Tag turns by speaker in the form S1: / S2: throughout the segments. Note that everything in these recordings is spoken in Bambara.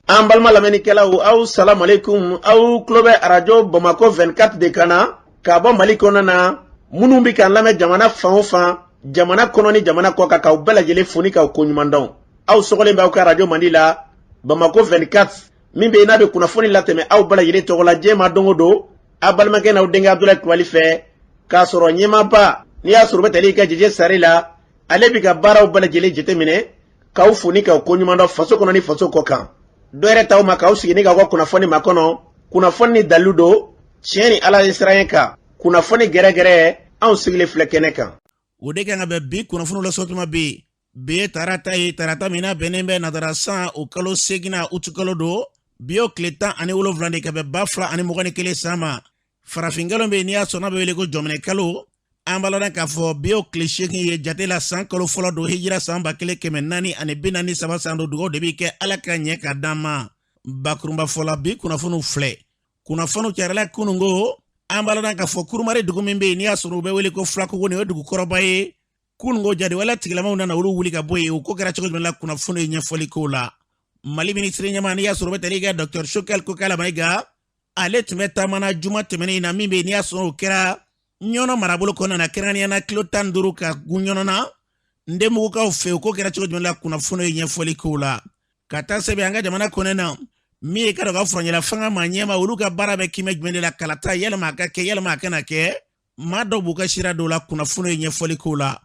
S1: An balima lamɛnnikɛlaw, aw salamalekun. Aw tulo bɛ Arajo Bamakɔ 24 de kan na ka bɔ Mali kɔnɔna na. Minnu bɛ k'an lamɛn jamana fan o fan, jamana kɔnɔ ni jamana kɔ kan, k'aw bɛɛ lajɛlen fo ni k'aw koɲuman dɔn. Aw sɔgɔlen bɛ aw ka arajo mandi la, Bamakɔ 24, min bɛ yen n'a bɛ kunnafoni latɛmɛ aw bɛɛ lajɛlen tɔgɔ la diɲɛ ma don o don, aw balimakɛ n'aw denkɛ Abudulayi Kulubali fɛ, k'a sɔrɔ ɲɛmaaba n'i y'a sɔrɔ u bɛ tali kɛ Jeje Sare la, ale bɛ ka baaraw bɛɛ lajɛlen jateminɛ, k'aw fo ni k'aw koɲuman dɔn faso kɔnɔ ni faso kɔ kan. Dɔ yɛrɛ t'aw ma k'aw sigi ni k'aw ka kunnafoni makɔnɔ, kunnafoni ni dalilu don, tiɲɛ ni Ala ye siran kan, kunnafoni gɛrɛgɛrɛ, anw sigilen filɛ kɛnɛ kan.
S2: O de kan ka bɛn bi kunnafoniw lasɔrɔtuma bi. Bi ye tarata ye, tarata min n'a bɛnnen bɛ natara san o kalo seginna, utukalo don. Bi y'o tile 17 de ka bɛn 2021 san ma. Farafinkalo bɛ yen, n'i y'a sɔrɔ n'a bɛ wele ko jɔminɛ kalo. An b'a lɔn k'a fɔ bi y'o tile 8 ye jate la, san kalo fɔlɔ don, hijira san 1443 san don. Dugawu de bɛ kɛ Ala ka ɲɛ ka d'an ma. Bakurunba fɔ la, bi kunnafoniw filɛ. Kunnafoniw carila kunungo. An b'a lɔn k'a fɔ Kurumari dugu min bɛ yen, n'i y'a sɔrɔ u bɛ wele ko Filakogoni, o ye dugu kɔrɔba ye. Kunungo jadiwale tigilamaw nana olu wuli ka bɔ yen. O ko kɛra cogo jumɛn la? Kunnafoni ye ɲɛfɔli k'o la. Mali minisiri ɲɛmaa, n'i y'a sɔrɔ u bɛ tali kɛ Dɔkitɛri Choguel Kokala Mayiga, ale tun bɛ taama na juma tɛmɛnen in na, min bɛ yen n'i y'a sɔrɔ o kɛra Ɲɔnɔ marabolo kɔnɔna na, kɛrɛnkɛrɛnnenya na kilo 15 ka gun Ɲɔnɔ na, Ndemugukaw fɛ. O ko kɛra cogo jumɛn la? Kunnafoni ye ɲɛfɔli k'o la. Ka taa sɛbɛn an ka jamana kɔnɔ na, min ye ka dɔn ka furancɛla fanga maa ɲɛma, olu ka baara bɛ kimɛ jumɛn de la? Kalata, yalima a ka kɛ, yalima a kana kɛ? Maa dɔw b'u ka sira dɔw la. Kunnafoni ye ɲɛfɔli k'o la.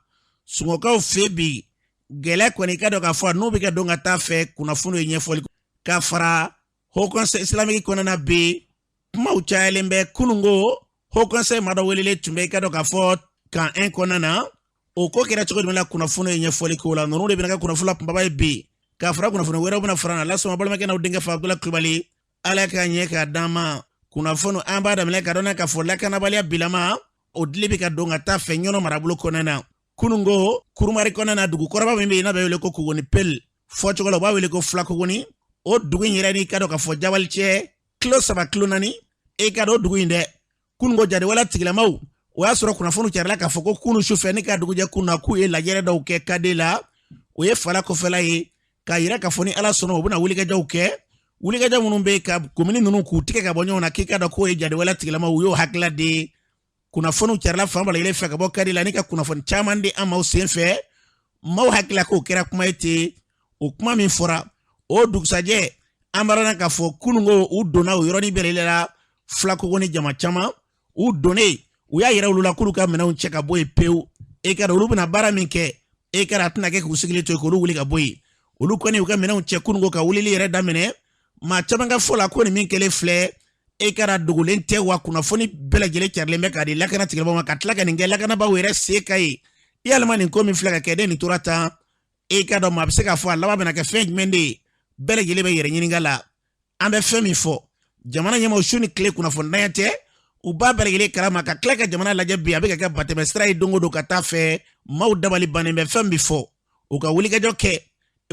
S2: Sunɔgɔkaw fɛ bi, gɛlɛya kɔni ka dɔn k'a fɔ n'u bɛ ka don ka taa fɛ. Kunnafoni ye ɲɛfɔli ka fara Haut Conseil islamique kɔnɔna bi, kumaw cayalen bɛ. Kunungo Haut Conseil maa dɔ welelen tun bɛ i ka dɔn k'a fɔ Camp 1 kɔnɔna na. O ko kɛra cogo jumɛn la? Kunnafoni ye ɲɛfɔli k'o la. Ninnu de bɛna kɛ kunnafoni la kunbaba ye bi, ka fara kunnafoni wɛrɛw bɛna fara na lasɔn. Balimakɛ n'aw denkɛ fa Abudulayi Kulubali, Ala ka ɲɛ k'a d'an ma. Kunnafoni an b'a daminɛ ka dɔn k'a fɔ lakanabaliya bilama o dili bɛ ka don ka taa fɛ Ɲɔnɔ marabolo kɔnɔna na. Kunungo Kurumari kɔnɔna na, dugu kɔrɔba min bɛ yen n'a bɛ wele ko Kogoni Pel, fɔcogo la u b'a wele ko Filakogoni, o dugu in yɛrɛ n'i ka dɔn k'a fɔ Jabali cɛ kilo 3, kilo 4. E ka dɔn o dugu in dɛ, kunungo jadiwale tigilamaw, o y'a sɔrɔ kunnafoni carila k'a fɔ ko kunu sufɛ ni ka dugujɛ kun na, k'u ye lajɛrɛ dɔw kɛ kade la, o ye fala kɔfɛla ye, k'a yira k'a fɔ ni Ala sɔnna u bɛna wulikajɔw kɛ, wulikajɔ minnu bɛ ka komini ninnu k'u tigɛ ka bɔ ɲɔgɔn na. K'i ka dɔn k'o ye jadiwale tigilamaw, u y'o hakilila di. Kunnafoniw carila fan bɛɛ lajɛlen fɛ ka bɔ kadi la ni ka kunnafoni caman di an ma o sen fɛ. Maaw hakilila k'o kɛra kuma ye ten. O kuma min fɔra, o dugusajɛ an b'a dɔn k'a fɔ kunungo u donna o yɔrɔnin bɛɛ la Filakogoni jama caman. U donnen, u y'a yira olu la k'olu ka minɛnw cɛ ka bɔ yen pewu. E ka dɔn olu bɛna baara min kɛ, e ka dɔn a tɛna kɛ k'u sigilen to yen k'olu wuli ka bɔ yen. Olu kɔni u ka minɛnw cɛ kunungo ka wulili yɛrɛ daminɛ. Maa caman ka fɔ la ko nin min kɛlen filɛ, e ka dɔn dogolen tɛ wa, kunnafoni bɛɛ lajɛlen carilen bɛ k'a di lakana tigilamɔgɔw ma, ka tila ka nin kɛ lakanabaaw yɛrɛ se ka ye. Yalima nin ko min filɛ ka kɛ, ne nin tora tan, e ka dɔn maa bɛ se k'a fɔ a laban bɛna kɛ fɛn jumɛn de ye? Bɛɛ lajɛlen bɛ yɛrɛ ɲininka la. An bɛ fɛn min fɔ jamana ɲɛmaaw, su ni tile kunnafonidanya tɛ, u b'a bɛɛ lajɛlen kalama, ka tila ka jamana lajɛ bi, a bɛ ka kɛ batɛmɛ sira ye don o don ka taa fɛ. Maaw dabali bannen bɛ fɛn min fɔ. U ka wulikajɔ kɛ,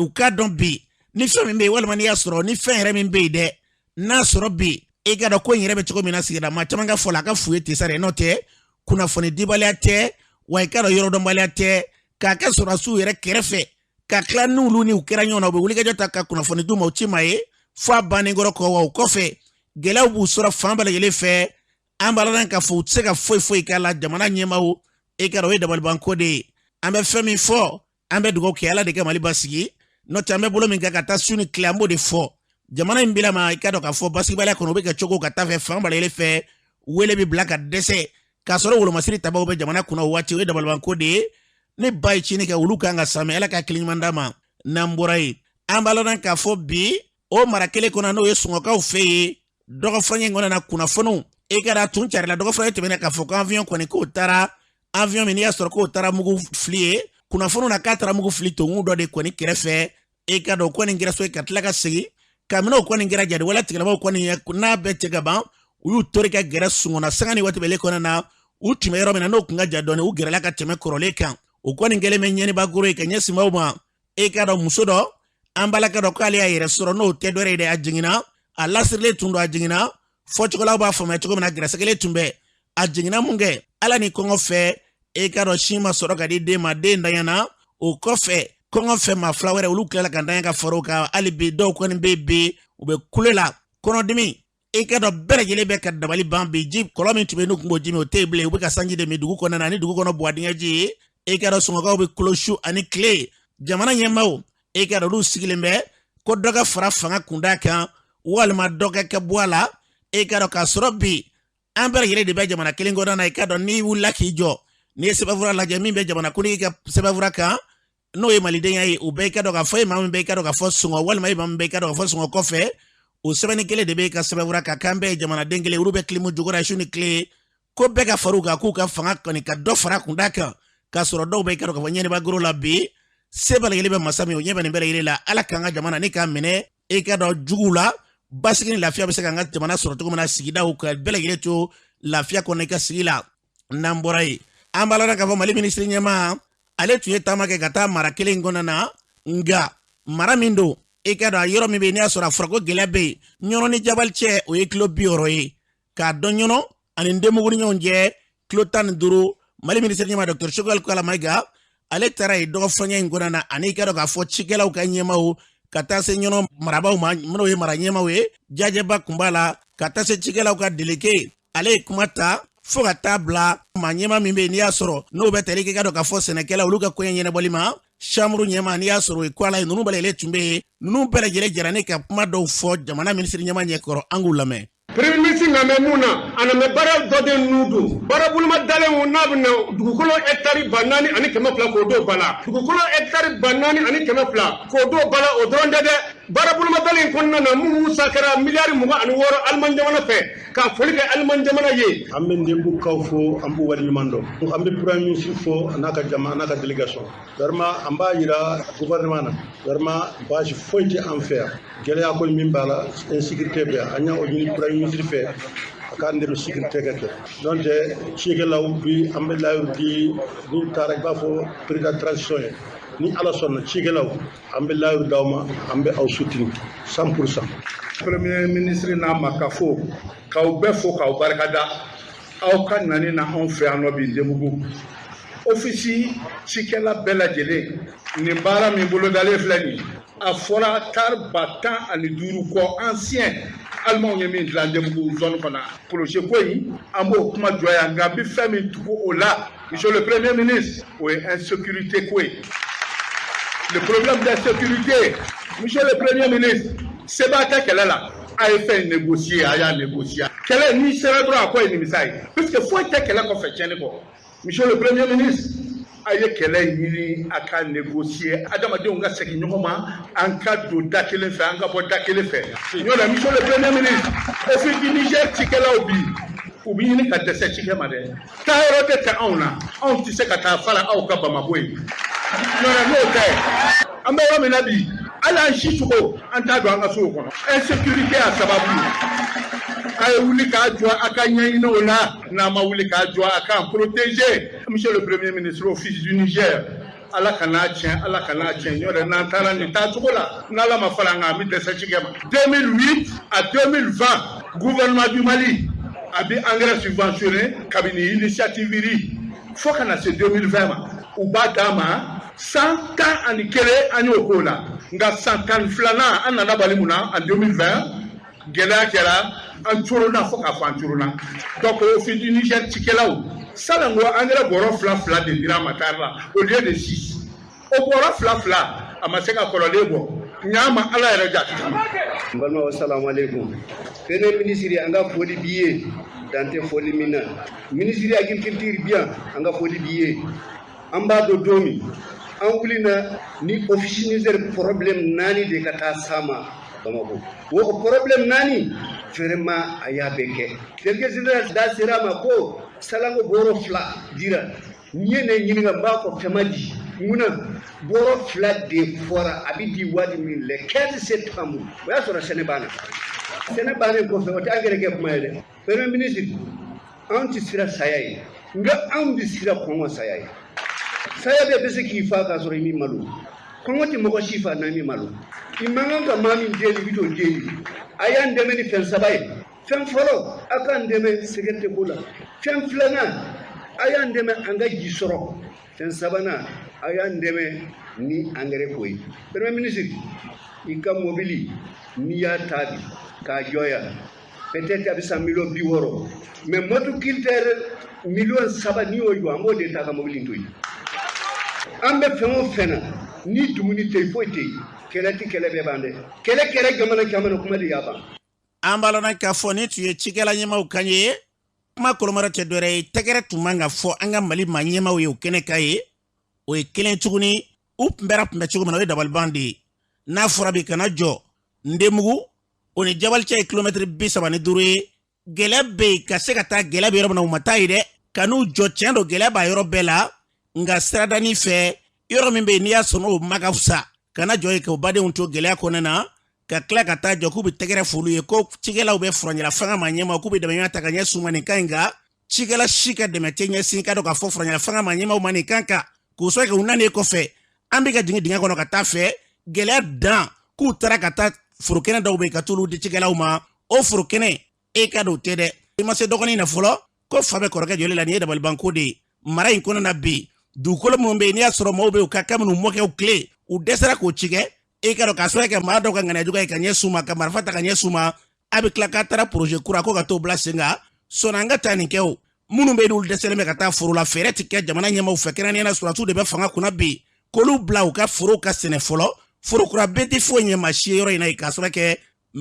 S2: u k'a dɔn bi ni fɛn min bɛ yen, walima n'i y'a sɔrɔ ni fɛn yɛrɛ min bɛ yen dɛ, n'a sɔrɔ bi e ka dɔn ko in yɛrɛ bɛ cogo min na sigida. Maa caman ka fɔ la, a ka fu ye ten sa dɛ, n'o tɛ kunnafoni dibaliya tɛ wa, i ka dɔn yɔrɔdɔnbaliya tɛ, k'a kɛ sɔrɔdasiw yɛrɛ kɛrɛfɛ, ka tila n'olu ni u kɛra ɲɔgɔn na, u bɛ wulikajɔ ta ka kunnafoni d'u ma, u ci ma ye fo a bannen kɔrɔ kɔ wa. O kɔfɛ gɛlɛyaw b'u sɔrɔ fan bɛɛ lajɛlen fɛ. An b'a lɔn k'a fɔ u tɛ se ka foyi foyi k'a la. Jamana ɲɛmaaw, e ka dɔn o ye dabalibanko de ye. An bɛ fɛn min fɔ, an bɛ dugawu kɛ Ala de ka Mali basigi, n'o tɛ an bɛ bolo min kan ka taa su ni tile, an b'o de fɔ. Jamana in bilama, i ka dɔn k'a fɔ basigibaliya kɔnɔ, o bɛ kɛ cogo ka taa fɛ fan bɛɛ lajɛlen fɛ. Wele bɛ bila ka dɛsɛ k'a sɔrɔ wolomasiri tabaw bɛ jamana kunna o waati, o ye dabalibanko de ye. Ne ba ye tiɲɛni kɛ, olu kan ka samɛ. Ala ka hakili ɲuman d'a ma. N'an bɔra yen, an b'a lɔn k'a fɔ bi o mara kelen kɔnɔ, n'o ye Sɔngɔkaw fɛ yen, dɔgɔfurancɛ kɔnɔ na, kunnafoniw e kɛra tun carila dɔgɔfurancɛ tɛmɛna k'a fɔ ko avion kɔni k'o taara, avion min n'i y'a sɔrɔ k'o taara mugu fili ye. Kunnafoniw na k'a taara mugu fili tonkun dɔ de kɔni kɛrɛfɛ. E ka dɔn kɔni kɛra so ye ka tila ka segin kabini o kɔni kɛra jadiwale tigilamaw kɔni ye n'a bɛɛ cɛ ka ban, u y'u tori ka gɛrɛ Sɔngɔ na sanga ni waati bɛɛ kɔnɔ na. U tun bɛ yɔrɔ min na, n'o tun ka jan dɔɔni, u gɛrɛla ka tɛmɛ kɔrɔlen kan. O kɔni kɛlen bɛ ɲɛniba goro ye ka ɲɛsin maaw ma. E ka dɔn muso dɔ, an balaka dɔ, k'ale y'a yɛrɛ sɔrɔ, n'o tɛ dɔwɛrɛ ye dɛ, a jiginna, a lasirilen tun don, a jiginna fɔcogolaw b'a faamuya cogo min na, gɛrɛsɛgɛlen tun bɛ. A jiginna mun kɛ, Ala ni kɔngɔ fɛ, e ka dɔn sin ma sɔrɔ ka di den ma, den danyana. O kɔfɛ kɔngɔ fɛ, maa fila wɛrɛ olu tilala ka danya ka fara o kan. Hali bi dɔw kɔni bɛ bi U bɛ kule la, kɔnɔdimi, i k'a dɔn bɛɛ lajɛlen bɛ ka dabali ban bi. Ji kɔlɔn min tun bɛ n'u tun b'o ji min, o tɛ yen bilen. U bɛ ka sanji de min dugu kɔnɔna na ani dugu kɔnɔ buwadingɛ ji ye. I k'a dɔn sɔngɔkaw bɛ kulo su ani tile. Jamana ɲɛmaaw, i k'a dɔn olu sigilen bɛ ko dɔ ka fara fanga kunda kan walima dɔ ka kɛ bɔ a la. I k'a dɔn k'a sɔrɔ bi an bɛɛ lajɛlen de bɛ jamana kelen kɔnɔna na. I k'a dɔn n'i wulila k'i jɔ, n'i ye sɛbɛnfura lajɛ min bɛ jamana kuntigi ka sɛbɛnfura kan, n'o ye malidenya ye, o bɛɛ i k'a dɔn k'a fɔ e maa min bɛ i k'a dɔn k'a fɔ sɔngɔ walima e maa min bɛ i k'a dɔn k'a fɔ sɔngɔ kɔfɛ, o sɛbɛnni kelen de bɛ e ka sɛbɛnfura kan k'an bɛɛ ye jamanaden kelen. Olu bɛ kilimu jukɔrɔ su ni tile ko bɛɛ ka far'u kan k'u ka fanga kɔni ka dɔ fara kunda kan, k'a sɔrɔ dɔw bɛ i k'a dɔn k'a fɔ ɲɛniba goro la bi. Se bɛɛ lajɛlen bɛ masa min, o ɲɛ bɛ nin bɛɛ lajɛlen la. Ala k'an ka jamana ni k'a minɛ i k'a dɔn juguw la. Basigi ni lafiya bɛ se k'an ka jamana sɔrɔ cogo min na, sigidaw ka bɛɛ lajɛlen to lafiya kɔnɔ i ka sigi la. N'an bɔra yen, an b'a la k'a fɔ Mali minisiri ɲɛmaa, ale tun ye taama kɛ ka taa mara kelen in kɔnɔna na. Nka mara min don, i k'a dɔn a yɔrɔ min bɛ yen, n'i y'a sɔrɔ a fɔra ko gɛlɛya bɛ yen, Ɲɔnɔ ni Jabali cɛ, o ye kilo 60 ye, k'a dɔn Ɲɔnɔ ani Ndemugu ni ɲɔgɔn cɛ kilo 15. Mali minisiri ɲɛmaa Dr Choguel Kokalla Maïga, ale taara yen dɔgɔfɔɲɛ in kɔnɔna na, ani i k'a dɔn k'a fɔ cikɛlaw ka ɲɛmaaw, ka taa se Ɲɔnɔ marabaaw ma minnu ye mara ɲɛmaaw ye, jajɛba kun b'a la, ka taa se cikɛlaw ka délégué, ale ye kuma ta fo ka taa bila maa ɲɛmaa min bɛ yen n'i y'a sɔrɔ n'o bɛ tali kɛ i k'a dɔn k'a fɔ sɛnɛkɛla olu ka koɲɛ ɲɛnabɔli ma, chambre ɲɛmaa, n'i y'a sɔrɔ o ye ko ala ye. Ninnu bɛɛ lajɛlen tun bɛ yen. Ninnu bɛɛ lajɛlen jɛra ne ka kuma dɔw fɔ jamana minisiri ɲɛmaa ɲɛkɔrɔ. An k'u lamɛn.
S3: Premier ministre na bɛ mun na, a na bɛ baara dɔ de nu don baara boloma dalen n'a bɛ na dugukolo hɛkitari 4200 k'o don ba la, dugukolo hɛkitari 4200 k'o don ba la. O dɔrɔn tɛ dɛ, baara boloma dalen in kɔnɔna na, mun musa kɛra miliyari 26 Alimaɲi jamana fɛ, ka foli kɛ Alimaɲi jamana ye.
S4: An bɛ Ndenbukaw fo, an b'u waleɲuman dɔn. An bɛ premier ministre fo, a n'a ka jama, a n'a ka délégation. Vraiment, an b'a yira gouvernement na, vraiment baasi foyi tɛ an fɛ yan. Gɛlɛya kɔni min b'a la, insécurité bɛ yan. An y'a o ɲini premier ministre fɛ, a k'an dɛmɛ sécurité ka kɛ. N'o tɛ, cikɛlaw bi, an bɛ layiru di, n'u taara i b'a fɔ président transition ye, ni Ala sɔnna, cikɛlaw, an bɛ layiru d'aw ma, an bɛ aw soutenir 100%.
S5: Premier ministre n'a ma ka fo k'aw bɛɛ fo k'aw barikada aw ka nani na anw fɛ yan nɔ bi Ndebugu. Office cikɛla bɛɛ lajɛlen, nin baara min bolodalen filɛ nin ye, a fɔra tari 15,000 kɔ ancien alimanw ye min dilan Ndebugu zone kɔnɔ. Projet ko in, an b'o kuma jɔ yan, nka n bɛ fɛn min tugu o la, monsieur le premier ministre, o ye insécurité ko ye, le problème d'insécurité. Monsieur le premier ministre, seba tɛ kɛlɛ la, a ye fɛn négocier, a y'a négocier. Kɛlɛ n'i sera dɔrɔn, a kɔ ye nimisa ye, puisque foyi tɛ kɛlɛ kɔfɛ tiɲɛni kɔ. Monsieur le premier ministre, a ye kɛlɛ ɲini, a ka négocier, adamadenw ka segin ɲɔgɔn ma, an ka don da kelen fɛ, an ka bɔ da kelen fɛ. N'o tɛ, monsieur le premier ministre, Office du Niger cikɛlaw bi, u bɛ ɲini ka dɛsɛ cikɛ ma dɛ. Taayɔrɔ tɛ tɛ anw na, anw tɛ se ka taa fara aw ka Bamakɔ yen. N'o tɛ, n'o tɛ, an bɛ yɔrɔ min na bi, hali an si sogo an t'a don an ka sow kɔnɔ, insécurité y'a sababu ye. A ye wuli k'a jɔ, a ka ɲɛɲini o la. N'a ma wuli k'a jɔ, a k'an protéger. Monsieur le premier ministre, Office du Niger, Ala kan'a tiɲɛ, Ala kan'a tiɲɛ. Ɲɔ dɛ, n'an taara nin taacogo la, n'Ala ma fara an kan, an bɛ dɛsɛ cikɛ ma. 2008 à 2020, gouvernement du Mali a bɛ engrais subventionné kabini initiative ri fo ka na se 2020 ma. U b'a d'an ma san 11, an y'o k'o la. Nka san 12nan, an nana bali mun na? En 2020, gɛlɛya kɛra, an coronna fo k'a fɔ an coronna. Donc Office du Niger cikɛlaw, salon ko engrais bɔrɔ fila fila de dira ma tari la au lieu de 6. O bɔrɔ fila fila, a ma se ka kɔrɔlen bɔ. Ɲa ma Ala yɛrɛ jate.
S6: N balimaw, salamu aleykum. Premier ministre, an ka foli b'i ye, dan tɛ foli min na. Ministre agriculture bi yan, an ka foli b'i ye. An b'a dɔn, don min an wulina ni Office Niger problème naani de ka taa s'a ma Bamako, o problème naani, vraiment a y'a bɛɛ kɛ. Délégué général da sera a ma ko salango bɔrɔ fila dira. N'i ye ne ɲininka, n b'a fɔ fɛn ma di. Munna bɔrɔ fila de fɔra? A bɛ di waati min, le 15 septembre, o y'a sɔrɔ sɛnɛ banna. Sɛnɛ bannen kɔfɛ, o tɛ engrais kɛ kuma ye dɛ. Premier ministre, anw tɛ siran saya ye, nka anw bɛ siran kɔngɔ saya ye. Saya bɛɛ bɛ se k'i fa k'a sɔrɔ i m'i malo. Kɔngɔ tɛ mɔgɔ si fa n'a m'i malo. I man kan ka maa min deli, i bɛ t'o deli. A y'an dɛmɛ ni fɛn saba ye. Fɛn fɔlɔ, a k'an dɛmɛ sécurité ko la. Fɛn filanan A y'an dɛmɛ an ka ji sɔrɔ. Fɛn sabanan, a y'an dɛmɛ ni angɛrɛ ko ye. Premier ministre, i ka mobili n'i y'a ta bi k'a jɔ yan, peut-être a bɛ san miliyɔn 60, mais motoculteur miliyɔn 3 n'i y'o jɔ, an b'o de ta ka mobili to yen. An bɛ fɛn o fɛn na, ni dumuni tɛ yen, foyi tɛ yen. Kɛlɛ tɛ kɛlɛ bɛɛ ban dɛ. Kɛlɛ kɛra jamana caman na, kuma de y'a ban.
S2: An b'a lɔn k'a fɔ nin tun ye cikɛla ɲɛmaw kan ye. Kuma kolomara tɛ dɔwɛrɛ ye, tɛgɛrɛ tun man ka fɔ an ka Mali maa ɲɛmaw ye o kɛnɛ kan ye. O ye kelen tuguni, u kunbɛra kunbɛ cogo min na, o ye dabaliban de ye. N'a fɔra bi kana jɔ Ndemugu, o ni Jabali cɛ ye kilomɛtiri 35 ye. Gɛlɛya bɛ yen ka se ka taa, gɛlɛya bɛ yɔrɔ min na, u ma taa yen dɛ. Ka n'u jɔ, tiɲɛ don, gɛlɛya b'a yɔrɔ bɛɛ la, nka siradani fɛ, yɔrɔ min bɛ yen n'i y'a sɔrɔ o ma ka fisa, kana jɔ yen k'o badenw to gɛlɛya kɔnɔna na, ka tila ka taa jɔ k'u bɛ tɛgɛrɛ f'olu ye ko cikɛlaw bɛ furancɛla fanga ma ɲɛma, k'u bɛ dɛmɛ ta ka ɲɛsin u ma nin kan in kan. Cikɛla si ka dɛmɛ tɛ ɲɛsin ka dɔn k'a fɔ furancɛla fanga ma ɲɛmaw ma nin kan kan, k'o sɔrɔ kɛ u nanen kɔfɛ, an bɛ ka jigin dingɛ kɔnɔ ka taa fɛ. Gɛlɛya dan k'u taara ka taa forokɛnɛ dɔw bɛ yen ka t'olu di cikɛlaw ma. O forokɛnɛ, e ka don tɛ dɛ, i ma se dɔgɔnin na fɔlɔ ko fa bɛ kɔrɔkɛ joli la. Nin ye dabalibanko de ye mara in kɔnɔna na bi. Dugukolo minnu bɛ yen n'i y'a sɔrɔ maaw bɛ yen u ka kabini mɔkɛw tile, u dɛsɛra k'o cikɛ, e ka dɔn k'a sɔrɔ kɛ maa dɔw ka ŋaniya juguya ye ka ɲɛsin u ma, ka marifa ta ka ɲɛsin u ma. A bɛ tila k'a taara projet kura ko ka t'o bila sen kan. Sɔnni an ka taa nin kɛ, o minnu bɛ yen n'olu dɛsɛlen bɛ ka taa foro la, fɛɛrɛ ti kɛ jamana ɲɛmaaw fɛ, kɛrɛnkɛrɛnnenya la sɔrɔdasiw de bɛ fanga kunna bi, k'olu bila u ka forow ka sɛnɛ fɔlɔ. Foro kura bɛɛ tɛ foyi ɲɛ maa si ye yɔrɔ in na yen, k'a sɔrɔ kɛ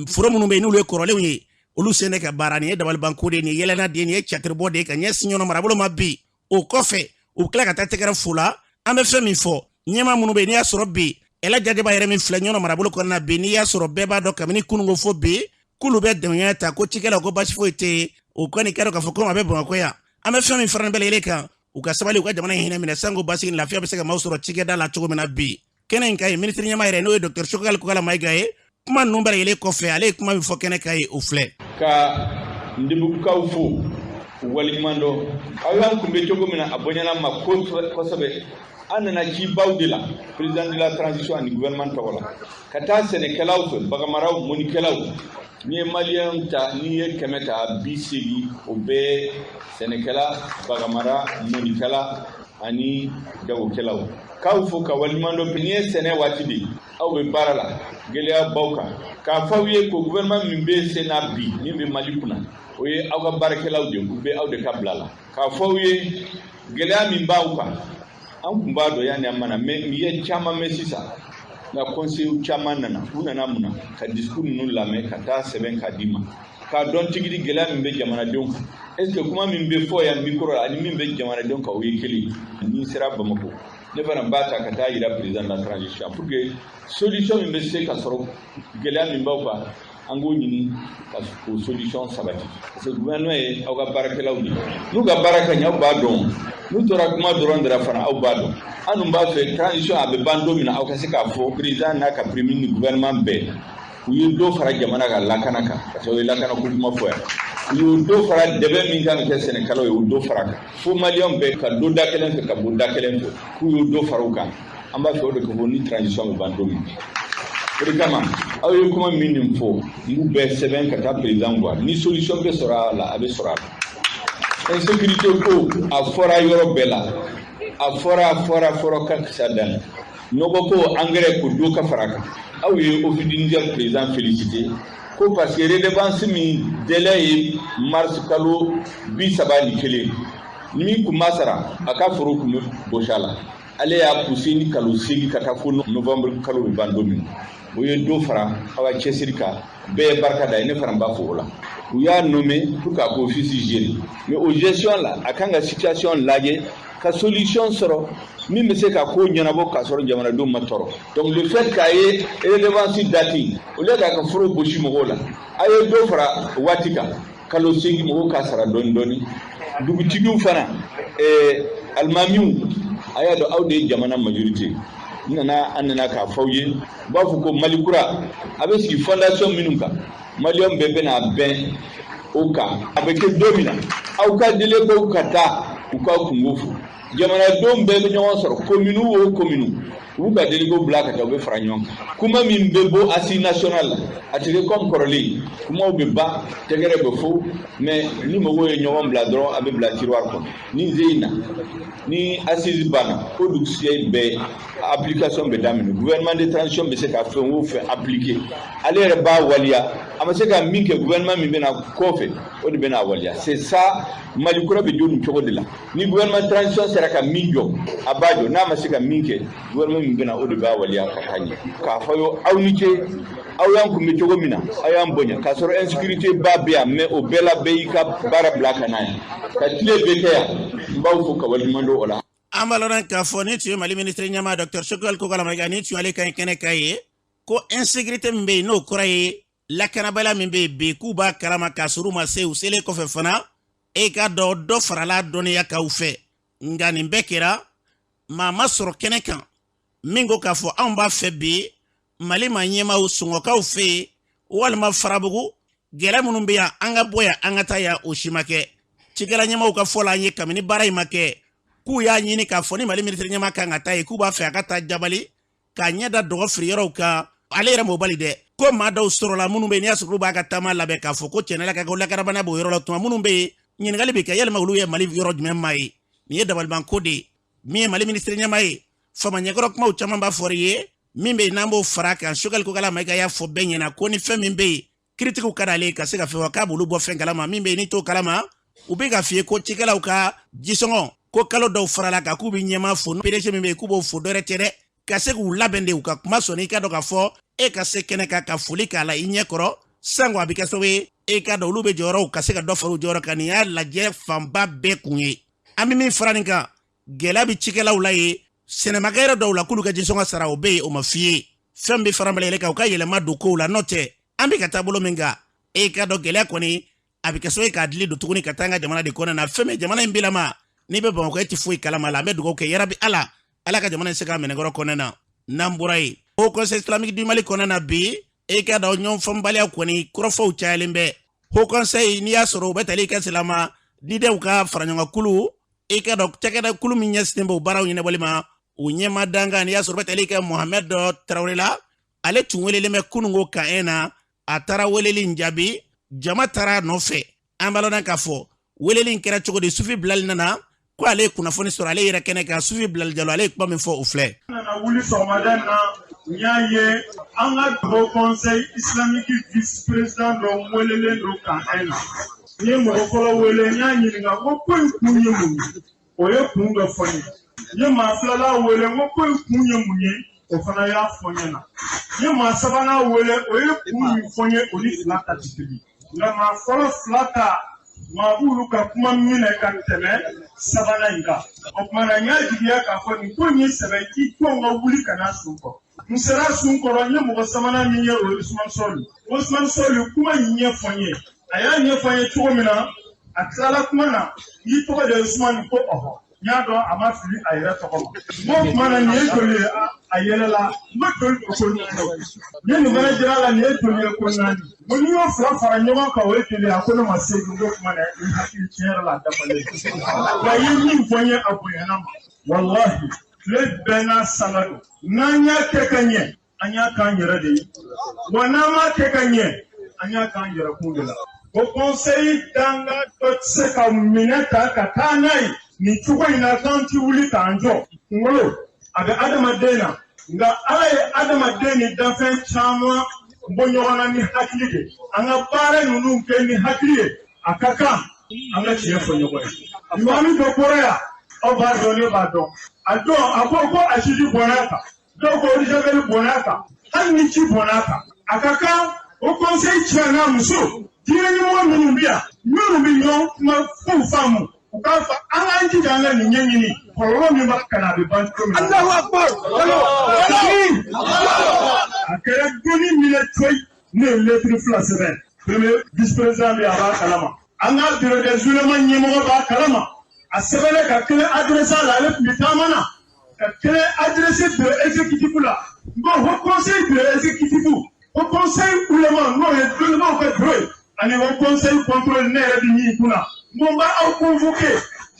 S2: foro minnu bɛ yen n'olu ye kɔrɔlenw ye, olu sen tɛ ka baara. Nin ye dabalibanko de ye, nin ye yɛlɛnna de ye, nin ye catiribɔ de ye ka ɲɛsin ɲɔnɔ marabolo ma bi. O kɔfɛ, u bɛ tila ka taa tɛgɛrɛ fo la. An bɛ fɛn min fɔ, ɲɛmaa minnu bɛ yen n'i y'a sɔrɔ bi, Ɛla Jajaba yɛrɛ min filɛ ɲɔnɔ marabolo kɔnɔna bi, n'i y'a sɔrɔ bɛɛ b'a dɔn kabini kununko fo bi k'olu bɛ dɛmɛya ta ko cikɛlaw ko basi foyi tɛ yen. O kɔni kɛra k'a fɔ ko a bɛ Bamakɔ yan. An bɛ fɛn min fara nin bɛɛ lajɛlen kan, u ka sabali, u ka jamana in hinɛ minɛ, sanko basigi ni lafiya bɛ se ka maaw sɔrɔ cikɛda la cogo min na bi. Kɛnɛ in kan ye, minisiri ɲɛmaa yɛrɛ, n'o ye Dr Choguel Kokalla Maïga ye, kuma ninnu bɛɛ lajɛlen kɔfɛ, ale ye kuma min fɔ kɛnɛ kan ye, o filɛ.
S7: Ka Ndebugukaw fo k'u waleɲuman dɔn, aw y'an kunbɛ cogo min na, a bonyana ma kosɛbɛ. An nana cibaw de la président de la transition ani gouvernement tɔgɔ la, ka taa sɛnɛkɛlaw fɛ, baganmaraw, mɔnikɛlaw. N'i ye maliyɛn ta, n'i ye 100 ta, 80 o bɛɛ sɛnɛkɛla, baganmara, mɔnikɛla ani jagokɛlaw. K'aw fo ka waleɲuman dɔn. Nin ye sɛnɛ waati de ye, aw bɛ baara la, gɛlɛya b'aw kan. K'a fɔ aw ye ko gouvernement min bɛ sen na bi, min bɛ Mali kunna, o ye aw ka baarakɛlaw de ye, u bɛ aw de ka bila la. K'a fɔ aw ye gɛlɛya min b'aw kan, an tun b'a dɔn yanni an mana mɛ, n ye caman mɛn sisan, nka conseil caman nana. U nana mun na? Ka discours ninnu lamɛn, ka taa sɛbɛn k'a d'i ma, k'a dɔn tigidi gɛlɛya min bɛ jamanadenw kan. Est ce que kuma min bɛ fɔ yan micro la ani min bɛ jamanadenw kan, o ye kelen ye? Ni sera Bamakɔ, ne fana b'a ta ka taa yira président de la transition pour que solution min bɛ se ka sɔrɔ gɛlɛya min b'aw kan, an k'o ɲini ka o solution sabati, parce que gouvernement ye aw ka baarakɛlaw de ye. N'u ka baara ka ɲɛ, aw b'a dɔn. N'u tora kuma dɔrɔn de la fana, aw b'a dɔn. An dun b'a fɛ transition a bɛ ban don min na, aw ka se k'a fɔ président n'a ka premier ni gouvernement bɛɛ, u ye dɔ fara jamana ka lakana kan, parce que o ye lakana ko kuma fɔ yan. U ye dɔ fara dɛmɛ min kan ka kɛ sɛnɛkɛlaw ye, u dɔ fara kan, fo maliyɛnw bɛɛ ka don da kelen fɛ, ka bɔ da kelen fɛ, k'u ye dɔ fara u kan. An b'a fɛ o de ka fɔ ni transition bɛ ban don min. O de kama aw ye kuma min nin fɔ, n b'u bɛɛ sɛbɛn ka taa président voir ni solution bɛ sɔrɔ a la, a bɛ sɔrɔ a la. Insécurité ko, a fɔra yɔrɔ bɛɛ la, a fɔra, a fɔra, a fɔra ka kisa dan. Nɔgɔ ko, engrais ko, dɔ ka fara a kan. Aw ye Office du Niger président félicité ko parce que redevance min délai ye mars kalo 31, ni min kun ma sara, a ka foro kun bɛ bɔsi a la. Ale y'a poussé ni kalo 8 ka taa fo novembre kalo bɛ ban don min. O ye dɔ fara aw ka cɛsiri kan. Bɛɛ ye barika da ye, ne fana b'a fɔ o la. U y'a nommé pour k'a ko office gérer, mais o gestion la, a kan ka situation lajɛ ka solution sɔrɔ min bɛ se ka ko ɲɛnabɔ k'a sɔrɔ jamanadenw ma tɔɔrɔ. Donc le fait k'a ye redevance date, au lieu k'a ka foro gosi mɔgɔw la, a ye dɔ fara waati kan, kalo 8, mɔgɔw k'a sara dɔɔni dɔɔni. Dugutigiw fana, alimamiw, a y'a dɔn aw de ye jamana majorité. N nana, an nana k'a fɔ aw ye, u b'a fɔ ko Mali kura a bɛ sigi fondation minnu kan, maliyɛnw bɛɛ bɛna bɛn o kan. A bɛ kɛ don min na, aw ka délégués ka taa u ka kungo fɔ, jamanadenw bɛɛ bɛ ɲɔgɔn sɔrɔ, commune o commune. U b'u ka déléguéw bila ka taa, u bɛ fara ɲɔgɔn kan. Kuma min bɛ bɔ assise nationale la, a tɛ kɛ comme kɔrɔlen. Kumaw bɛ ban, tɛgɛrɛ bɛ fo, mais ni mɔgɔw ye ɲɔgɔn bila dɔrɔn, a bɛ bila tiroir kɔnɔ. Ni ze in na, ni assise banna, o dugusijɛ bɛɛ application bɛ daminɛ. Gouvernement de transition bɛ se ka fɛn o fɛn appliquer, ale yɛrɛ b'a waliya. A ma se ka min kɛ, gouvernement min bɛna kɔfɛ, o de bɛna waliya. C'est ça, Mali kura bɛ jɔ nin cogo de la. Ni gouvernement transition sera ka min jɔ, a b'a jɔ. N'a ma se ka min kɛ, gouvernement min bɛna, o de b'a waliya ka taa ɲɛ. K'a fɔ aw ni ce, aw y'an kunbɛ cogo min na, aw y'an bonya k'a sɔrɔ insécurité ba bɛ yan, mais o bɛɛ la, bɛɛ y'i ka baara bila ka na yan ka tile bɛɛ kɛ yan. N b'aw fo ka waleɲuman dɔn o la.
S2: An b'a lɔn k'a fɔ ni tun ye Mali minisiri ɲɛmaa Dr Choguel Kokalla Maïga, ni tun y'ale ka ɲi kɛnɛ kan ye ko insécurité min bɛ yen, n'o kɔrɔ ye lakanabaliya min bɛ yen bi, k'u b'a kalama k'a sɔrɔ u ma se. U selen kɔfɛ fana, e ka dɔn dɔ farala dɔnniya k'aw fɛ. Nka nin bɛɛ kɛra, maa ma sɔrɔ kɛnɛ kan min ko k'a fɔ anw b'a fɛ bi Mali ma ɲɛmaaw sɔngɔkaw fɛ yen walima Farabugu gɛlɛya minnu bɛ yan, an ka bɔ yan, an ka taa yan. O si ma kɛ. Cikɛla ɲɛmaaw ka fɔ la an ye, kabini baara in ma kɛ, k'u y'a ɲini k'a fɔ ni Mali minisiri ɲɛmaa kan ka taa yen, k'u b'a fɛ a ka taa Jabali k'a ɲɛ da dɔgɔ fili yɔrɔw kan. Ale yɛrɛ m'o bali dɛ, ko maa dɔw sɔrɔla minnu bɛ yen, n'i y'a sɔrɔ olu b'a ka taama labɛn k'a fɔ ko tiɲɛ ka ko lakanabana b'o yɔrɔ la. Tuma minnu bɛ yen, ɲininkali bɛ kɛ yalima olu ye Mali yɔrɔ jumɛn maa ye? Nin ye dabalibanko de ye. Min ye Mali minisiri ɲɛmaa ye, fama ɲɛkɔrɔ kumaw caman b'a fɔri ye min bɛ yen, n'an b'o fara kan. Choguel Kokalla Maïga y'a fɔ bɛɛ ɲɛna ko ni fɛn min bɛ yen, kiritigiw ka d'ale ka se ka fɛn fɔ, k'a b'olu bɔ fɛn kalama. Min bɛ yen n'i t'o kalama, u bɛ ka f'i ye ko cikɛlaw ka jisɔngɔ ko kalo dɔw farala kan, k'u bɛ ɲɛmaa fo. PDG min bɛ yen, k'u b'o fo. Dɔwɛrɛ tɛ dɛ, ka se k'u labɛn de u ka kuma sɔnni. I ka dɔn k'a fɔ e ka se kɛnɛ kan ka foli k'a la i ɲɛ kɔrɔ sango, a bɛ kɛ sababu ye, e ka dɔn olu bɛ jɔyɔrɔw ka se ka dɔ fara u jɔyɔrɔ kan. Nin y'a lajɛ fanba bɛɛ kun ye. An bɛ min fara nin kan, gɛlɛya bɛ cikɛlaw la ye sɛnɛmakɛyɔrɔ dɔw la, k'olu ka jisɔngɔ sara, o bɛ yen, o ma f'i ye. Fɛn bɛ fara yɛlɛ kan, u ka yɛlɛma don kow la. N'o tɛ, an bɛ ka taa bolo min kan, e ka dɔn gɛlɛya kɔni a bɛ kɛ sababu ye k'a dili don tuguni ka taa an ka jamana de kɔnɔna na. Fɛn min jamana in bilama, n'i bɛ Bamakɔ, e tɛ foyi kalama la. An bɛ dugawu kɛ yarabi Ala, Ala ka jamana in se k'a minɛkɔrɔ kɔnɔna na. N'an bɔra yen, Haut Conseil islamique du Mali kɔnɔna na bi, e ka dɔn ɲɔgɔn faamubaliya kɔni kɔrɔfɔw cayalen bɛ. Haut Conseil, n'i y'a sɔrɔ u bɛ tali kɛ silama didenw ka faraɲɔgɔnkulu, e ka dɔn cakɛda kulu min ɲɛsinnen b'o baaraw ɲɛnabɔli ma, o ɲɛma dankan, n'i y'a sɔrɔ u bɛ tali kɛ Mohamɛd Tarawele la, ale tun welelen bɛ kununko kan na. A taara weleli in jaabi, jama taara a nɔfɛ. An b'a lɔn k'a fɔ weleli in kɛra cogo di. Sufi Bilali nana ko ale ye kunnafoni sɔrɔ ale yɛrɛ kɛnɛ kan. Sufi Bilali Jalo, ale ye kuma min fɔ, o filɛ.
S8: N nana wuli sɔgɔmada in na, n y'a ye an ka Haut Conseil islamique vice président dɔ welelen don camp 1 na. N ye mɔgɔ fɔlɔ wele, n y'a ɲininka ko ko in kun ye mun ye, o ye kun dɔ fɔ n ye. N ye maa filanan wele, n ko ko in kun ye mun ye, o fana y'a fɔ n ɲɛna. N ye maa sabanan wele, o ye kun min fɔ n ye, o ni fila ta tɛ kelen. Nka maa fɔlɔ fila ta, maa b'olu ka kuma minɛ ka tɛmɛ sabanan in kan. O tuma na, n y'a jigiya k'a fɔ nin ko in ye sɛbɛ i ko n ka wuli ka na sun kɔrɔ. N sera sun kɔrɔ, n ye mɔgɔ sabanan min ye, o ye Usumani Sɔli. Usumani Sɔli kuma in ɲɛfɔ n ye, a y'a ɲɛfɔ n ye cogo min na, a tilala kuma na, n y'i tɔgɔ de ye Usumani? Ko ɔhɔ. N y'a dɔn a ma fili a yɛrɛ tɔgɔ ma. N ko tuma na nin ye joli ye? A yɛlɛla. N ko joli don? Ko naani. N ye nin fana jira a la, nin ye joli ye? Ko naani. N ko n'i y'o fila fara ɲɔgɔn kan, o ye joli ye? A ko ne ma 8. N ko tuma na i hakili tiɲɛ yɛrɛ la, a dafalen. Wa i ye min fɔ n ye, a bonyana ma. Walahi, tile bɛɛ n'a sanga don. N'an y'a kɛ ka ɲɛ, an y'a k'an yɛrɛ de ye. Wa n'an m'a kɛ ka ɲɛ, an y'a k'an yɛrɛ kun de la. O conseil danga dɔ tɛ se ka minɛ ta ka taa n'a ye nin cogo in na k'an ti wuli k'an jɔ. Kunkolo a bɛ adamaden na, nka Ala ye adamaden ni danfɛn caman bɔ ɲɔgɔn na ni hakili de. An ka baara ninnu kɛ ni hakili ye. A ka kan an ka tiɲɛ fɔ ɲɔgɔn ye. Limami dɔ bɔra yan, aw b'a dɔn, ne b'a dɔn. A don a ko ko asidi bɔnna a kan, dɔw ko eau de javel bɔnna a kan, hali ni ji bɔnna a kan. A ka kan o conseil cɛ n'a muso, diinɛ ɲɛmɔgɔ minnu bɛ yan, minnu bɛ ɲɔgɔn kuma kow faamu, u k'a fɔ an k'an jija an ka nin ɲɛɲini, kɔlɔlɔ min b'a kan na, a bɛ ban cogo min na. Alahu akbar. A kɛra donni minɛ coyi, ne ye lettre fila sɛbɛn. Premier vice président bɛ yen, a b'a kalama. An ka bureau des oulémas ɲɛmɔgɔ b'a kalama. A sɛbɛnnen ka kelen adressé a la, ale tun bɛ taama na, ka kelen adressé bureau exécutif la. N ko Haut Conseil bureau exécutif, Haut Conseil ulema n'o ye dɔnnibaw ka bureau ye, ani Haut Conseil contrôle, ne yɛrɛ bɛ min kunna, n ko n b'aw convoqué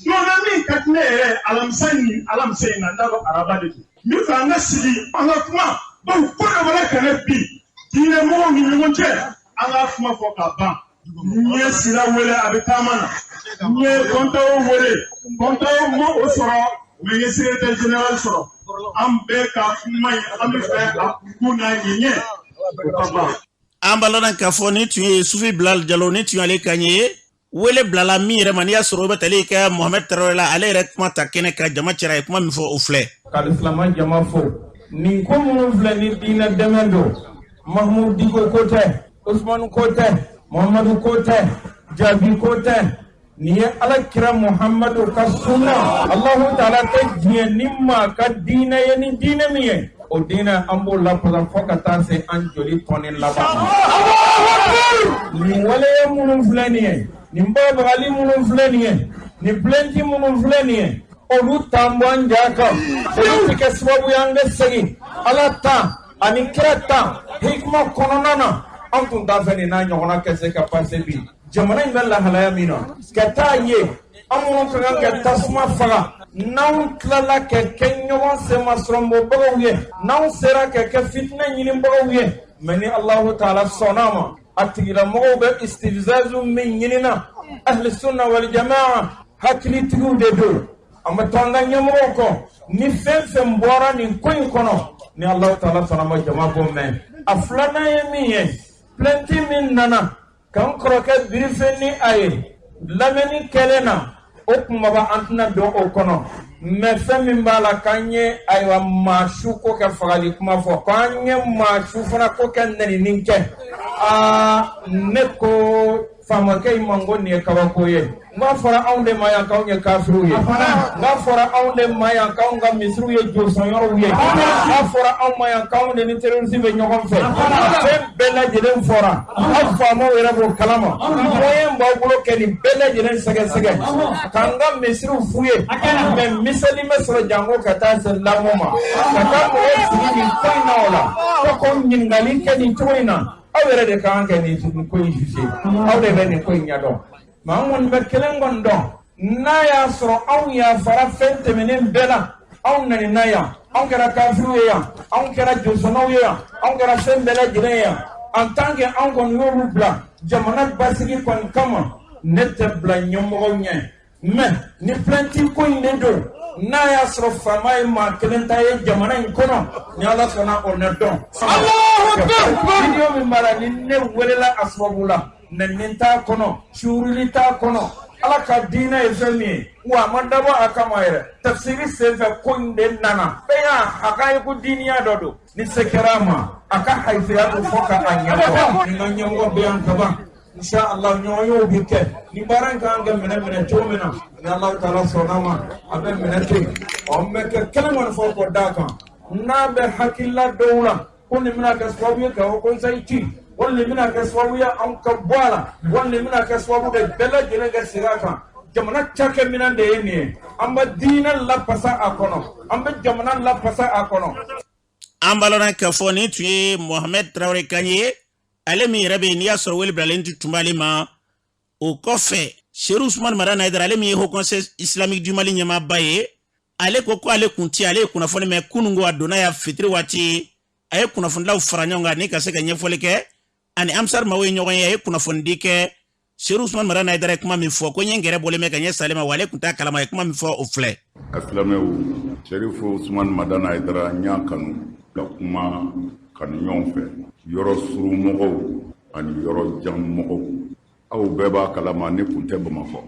S8: don na min ka di ne yɛrɛ ye, alamisa ni alamisa in na, n t'a dɔn araba de don. N bɛ fɛ an ka sigi, an ka kuma, bawo ko dɔ b'a la ka ne bi diinɛ mɔgɔw ni ɲɔgɔn cɛ, an ka kuma fɔ ka ban. N ye Sira wele, a bɛ taama na. N ye Kɔntawo wele, Kɔntawo ma o sɔrɔ, mais n ye secrétaire général sɔrɔ. An bɛɛ ka kuma in, an bɛ fɛ a kun n'a ɲɛɲɛ o ka ban.
S2: An b'a lɔn k'a fɔ nin tun ye Sufi Bilal Jalo, nin tun y'ale kan ye. Wele bilala min yɛrɛ ma, n'i y'a sɔrɔ o bɛ tali kɛ Mohamɛd Tarawele la, ale yɛrɛ kuma ta kɛnɛ kan jama cɛra, a ye kuma min fɔ, o filɛ.
S9: Ka silama jama fo. Nin ko minnu filɛ ni diinɛ dɛmɛ don, Mahmoud Dicko ko tɛ, Usmanu ko tɛ, Muhammadu ko tɛ, Jaabi ko tɛ, nin ye Ala kira Muhammadu ka sunna. Alahu taala tɛ diɲɛ ni maa ka diinɛ ye ni diinɛ min ye, o diinɛ an b'o lafasa fo ka taa se an joli tɔni laban ma. Nin waleya minnu filɛ nin ye, nin bagabagali minnu filɛ nin ye, nin plainte minnu filɛ nin ye, olu t'an bɔ an ja kan, olu tɛ kɛ sababu ye an ka segin Ala ta ani kira ta hikima kɔnɔna na. An tun t'a fɛ nin n'a ɲɔgɔnna kɛ se ka pase bi jamana in bɛ lahalaya min na, ka taa ye an minnu ka kan ka tasuma faga, n'anw tilala ka kɛ ɲɔgɔn senmasɔrɔbɔbagaw ye, n'anw sera ka kɛ fitinɛ ɲinibagaw ye. Mais ni Alahu taala sɔnna a ma, a tigilamɔgɔw bɛ istifzazu min ɲinina, ahli sunna wal jamaa hakilitigiw de don, an bɛ to an ka ɲɛmɔgɔw kɔ. Ni fɛn fɛn bɔra nin ko in kɔnɔ, ni Alahu taala sɔnna ma, jama b'o mɛn. A filanan ye min ye, plainte min nana k'an kɔrɔkɛ birife ni a ye lamɛnni kɛlen na, o kumaba an tɛna don o kɔnɔ. Mais fɛn min b'a la k'an ye, ayiwa, maa su ko kɛ fagali kuma fɔ, k'an ye maa su fana ko kɛ nɛnini kɛ, aa, ne ko faamakɛ in ma ko nin ye kabako ye. N k'a fɔra anw de ma yan k'anw ye kafiriw ye, n k'a fɔra anw de ma yan k'anw ka misiriw ye josɔnyɔrɔw ye, n k'a fɔra anw ma yan k'anw de ni terroriste bɛ ɲɔgɔn fɛ. Fɛn bɛɛ lajɛlen fɔra, aw faamaw yɛrɛ b'o kalama. Moyen b'aw bolo kɛ nin bɛɛ lajɛlen sɛgɛsɛgɛ k'an ka misiriw f'u ye. Mais misali bɛ sɔrɔ janko ka taa se lamɔ ma, ka taa mɔgɔw sigi nin ko in na, o la ko ko ɲininkali kɛ nin cogo in na. Aw yɛrɛ de ka kan kɛ nin ko in juger, aw de bɛ nin ko in ɲɛdɔn. Mais an kɔni bɛ kelen kɔni dɔn, n'a y'a sɔrɔ anw yafara fɛn tɛmɛnen bɛɛ la, anw nanina yan, anw kɛra kafiriw ye yan, anw kɛra josɔnnaw ye yan, anw kɛra fɛn bɛɛ lajɛlen ye yan, en tant que anw kɔni y'olu bila jamana basigi kɔni kama, ne tɛ bila ɲɛmɔgɔw ɲɛ. Mais ni plainte ko in de don, n'a y'a sɔrɔ faama ye maa kelen ta ye jamana in kɔnɔ, ni Ala sɔnna, o na dɔn. Vidéo min b'a la ni ne welela a sababu la, nɛni t'a kɔnɔ, suurili t'a kɔnɔ. Ala ka diinɛ ye fɛn min ye, wa a ma dabɔ a kama yɛrɛ. Tafsiri senfɛ ko in de nana bɛɛ y'a a k'a ye ko diiniya dɔ don. Ni se kɛra a ma, a ka hayifiya don fɔ ka a ɲɛfɔ. Ni n ka ɲɛmɔgɔ bɛ yan kaban, inshallah ɲɔgɔn bɛ kɛ. Ni baara in kan ka minɛ minɛ cogo min na, ni Alahu taala sɔnna ma, a bɛ minɛ ten. Ɔ, n bɛ kɛ kelen kɔni fɔ k'o d'a kan, n'a bɛ hakilila dɔw la ko nin bɛna kɛ sababu ye ka haut conseil ci, wali nin bɛna kɛ sababu ye anw ka bɔ a la, wali nin bɛna kɛ sababu de bɛɛ lajɛlen ka segin a kan, jamana cakɛminɛn de ye nin ye. An bɛ diinɛ lafasa a kɔnɔ, an bɛ jamana lafasa a kɔnɔ.
S2: An b'a lɔn k'a fɔ nin tun ye Mohamɛd Tarawele kan ye, ale min yɛrɛ bɛ yen, n'i y'a sɔrɔ wele bilalen tun b'ale ma. O kɔfɛ, Seru Usumani Madani Hayidara, ale min ye Haut Conseil Islamique du Mali ɲɛmaaba ye, ale ko ko ale kun ti, ale ye kunnafoni mɛn kununko. A donna yan fitiri waati, a ye kunnafonidilaw fara ɲɔgɔn kan ni ka se ka ɲɛfɔli kɛ ani Ansar maaw ye ɲɔgɔn ye, a ye kunnafonidi kɛ. Seru Usumani Madani Hayidara ye kuma min fɔ, ko n ye n gɛrɛ bɔlen bɛ ka ɲɛ sale ma, wa ale kun t'a kalama. A ye kuma min fɔ, o filɛ.
S10: A silamɛw, Serifu Usumani Madani Hayidara, n y'a kanu ka kuma kanu ɲɔgɔn fɛ, yɔrɔ surun mɔgɔw ani yɔrɔ jan mɔgɔw. Aw bɛɛ b'a kalama, ne kun tɛ Bamakɔ.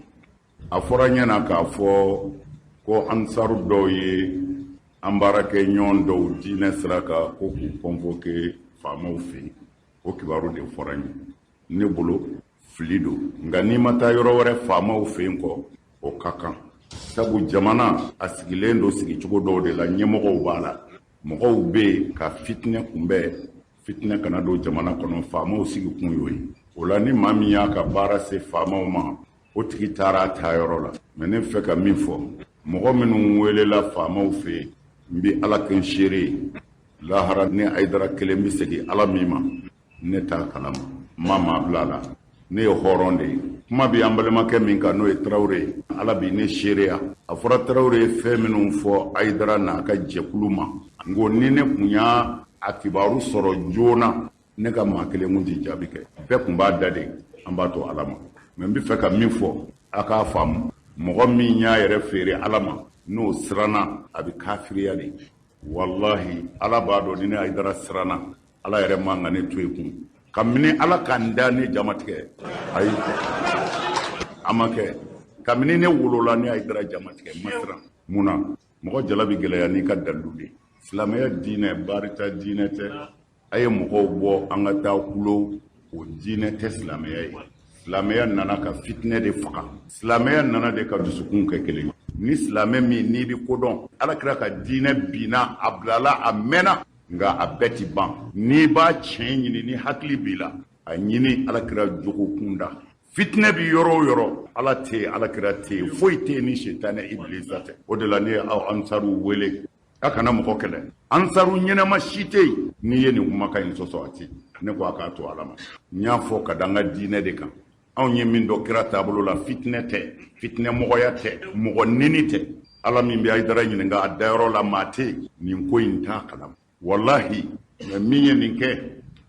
S10: A fɔra ɲɛ na k'a fɔ ko ansaru dɔw ye an baarakɛ ɲɔgɔn dɔw diinɛ sira kan, ko k'u convoqué faamaw fɛ yen. O kibaru de fɔra n ye. Ne bolo, fili don, nka n'i ma taa yɔrɔ wɛrɛ faamaw fɛ yen kɔ, o ka kan, sabu jamana a sigilen don sigicogo dɔw de la. Ɲɛmɔgɔw b'a la, mɔgɔw bɛ yen ka fitinɛ kunbɛn, fitinɛ kana don jamana kɔnɔ. Faamaw sigi kun y'o ye. O la, ni maa min y'a ka baara se faamaw ma, o tigi taara a taayɔrɔ la. Mais ne fɛ ka min fɔ, mɔgɔ minnu welela faamaw fɛ yen, n bɛ Ala kɛ n seere ye, lahara ne Hayidara kelen bɛ segin Ala min ma, ne t'a kalama. N ma maa bila a la. Ne ye hɔrɔn de ye. Kuma bɛ an balimakɛ min kan, n'o ye Tarawele ye, Ala bi ne seereya. A fɔra Tarawele ye fɛn minnu fɔ Ayidara n'a ka jɛkulu ma, n ko ni ne kun y'a a kibaru sɔrɔ joona, ne ka maa kelen kun tɛ jaabi kɛ, bɛɛ kun b'a da de, an b'a to Ala ma. Mais n bɛ fɛ ka min fɔ, a k'a faamu, mɔgɔ min y'a yɛrɛ feere Ala ma, n'o siranna, a bɛ kafiriya de. Walahi, Ala b'a dɔn ni ne Ayidara siranna, Ala yɛrɛ man ka ne to yen kun. Kabini Ala ka n da, ne ja ma tigɛ. Ayi, a ma kɛ. Kabini ne wolola, ne Ayidara ja ma tigɛ, n ma siran. Mun na? Mɔgɔ jala bɛ gɛlɛya n'i ka dalilu de ye. Silamɛya diinɛ, barita diinɛ tɛ. A ye mɔgɔw bɔ an ka taa kulo, o diinɛ tɛ silamɛya ye. Silamɛya nana ka fitinɛ de faga. Silamɛya nana de ka dusukun kɛ kelen ye. Ni silamɛ min n'i bɛ ko dɔn, Ala kira ka diinɛ binna, a bilala, a mɛnna, nka a bɛɛ ti ban. N'i b'a tiɲɛ ɲini, ni hakili b'i la, a ɲini Ala kira jogo kunda. Fitinɛ bɛ yɔrɔ o yɔrɔ, Ala tɛ yen, Ala kira tɛ yen, foyi tɛ yen ni sitanɛ ibilisa tɛ. O de la ne ye aw ansaruw wele, a kana mɔgɔ kɛlɛ. Ansaru ɲɛnama si tɛ yen n'i ye nin kumakan in sɔsɔ, a tɛ. Ne ko a k'a to Ala ma. N y'a fɔ ka da n ka diinɛ de kan. Anw ye min dɔn kira taabolo la, fitinɛ tɛ, fitinɛmɔgɔya tɛ, mɔgɔ neni tɛ. Ala min bɛ Ayidara ɲininka a dayɔrɔ la, maa tɛ yen nin ko in t'a kalama. Walahi, mais min ye nin kɛ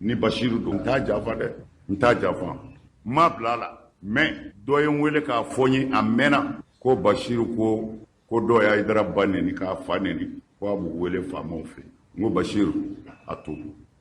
S10: ni Basiru don, n t'a janfa dɛ, n t'a janfa, n m'a bila a la. Mais dɔ ye n wele k'a fɔ n ye, a mɛnna, ko Basiru ko ko dɔ ye Ayidara ba neni k'a fa neni, ko a b'u wele faamaw fɛ. N ko Basiru, a to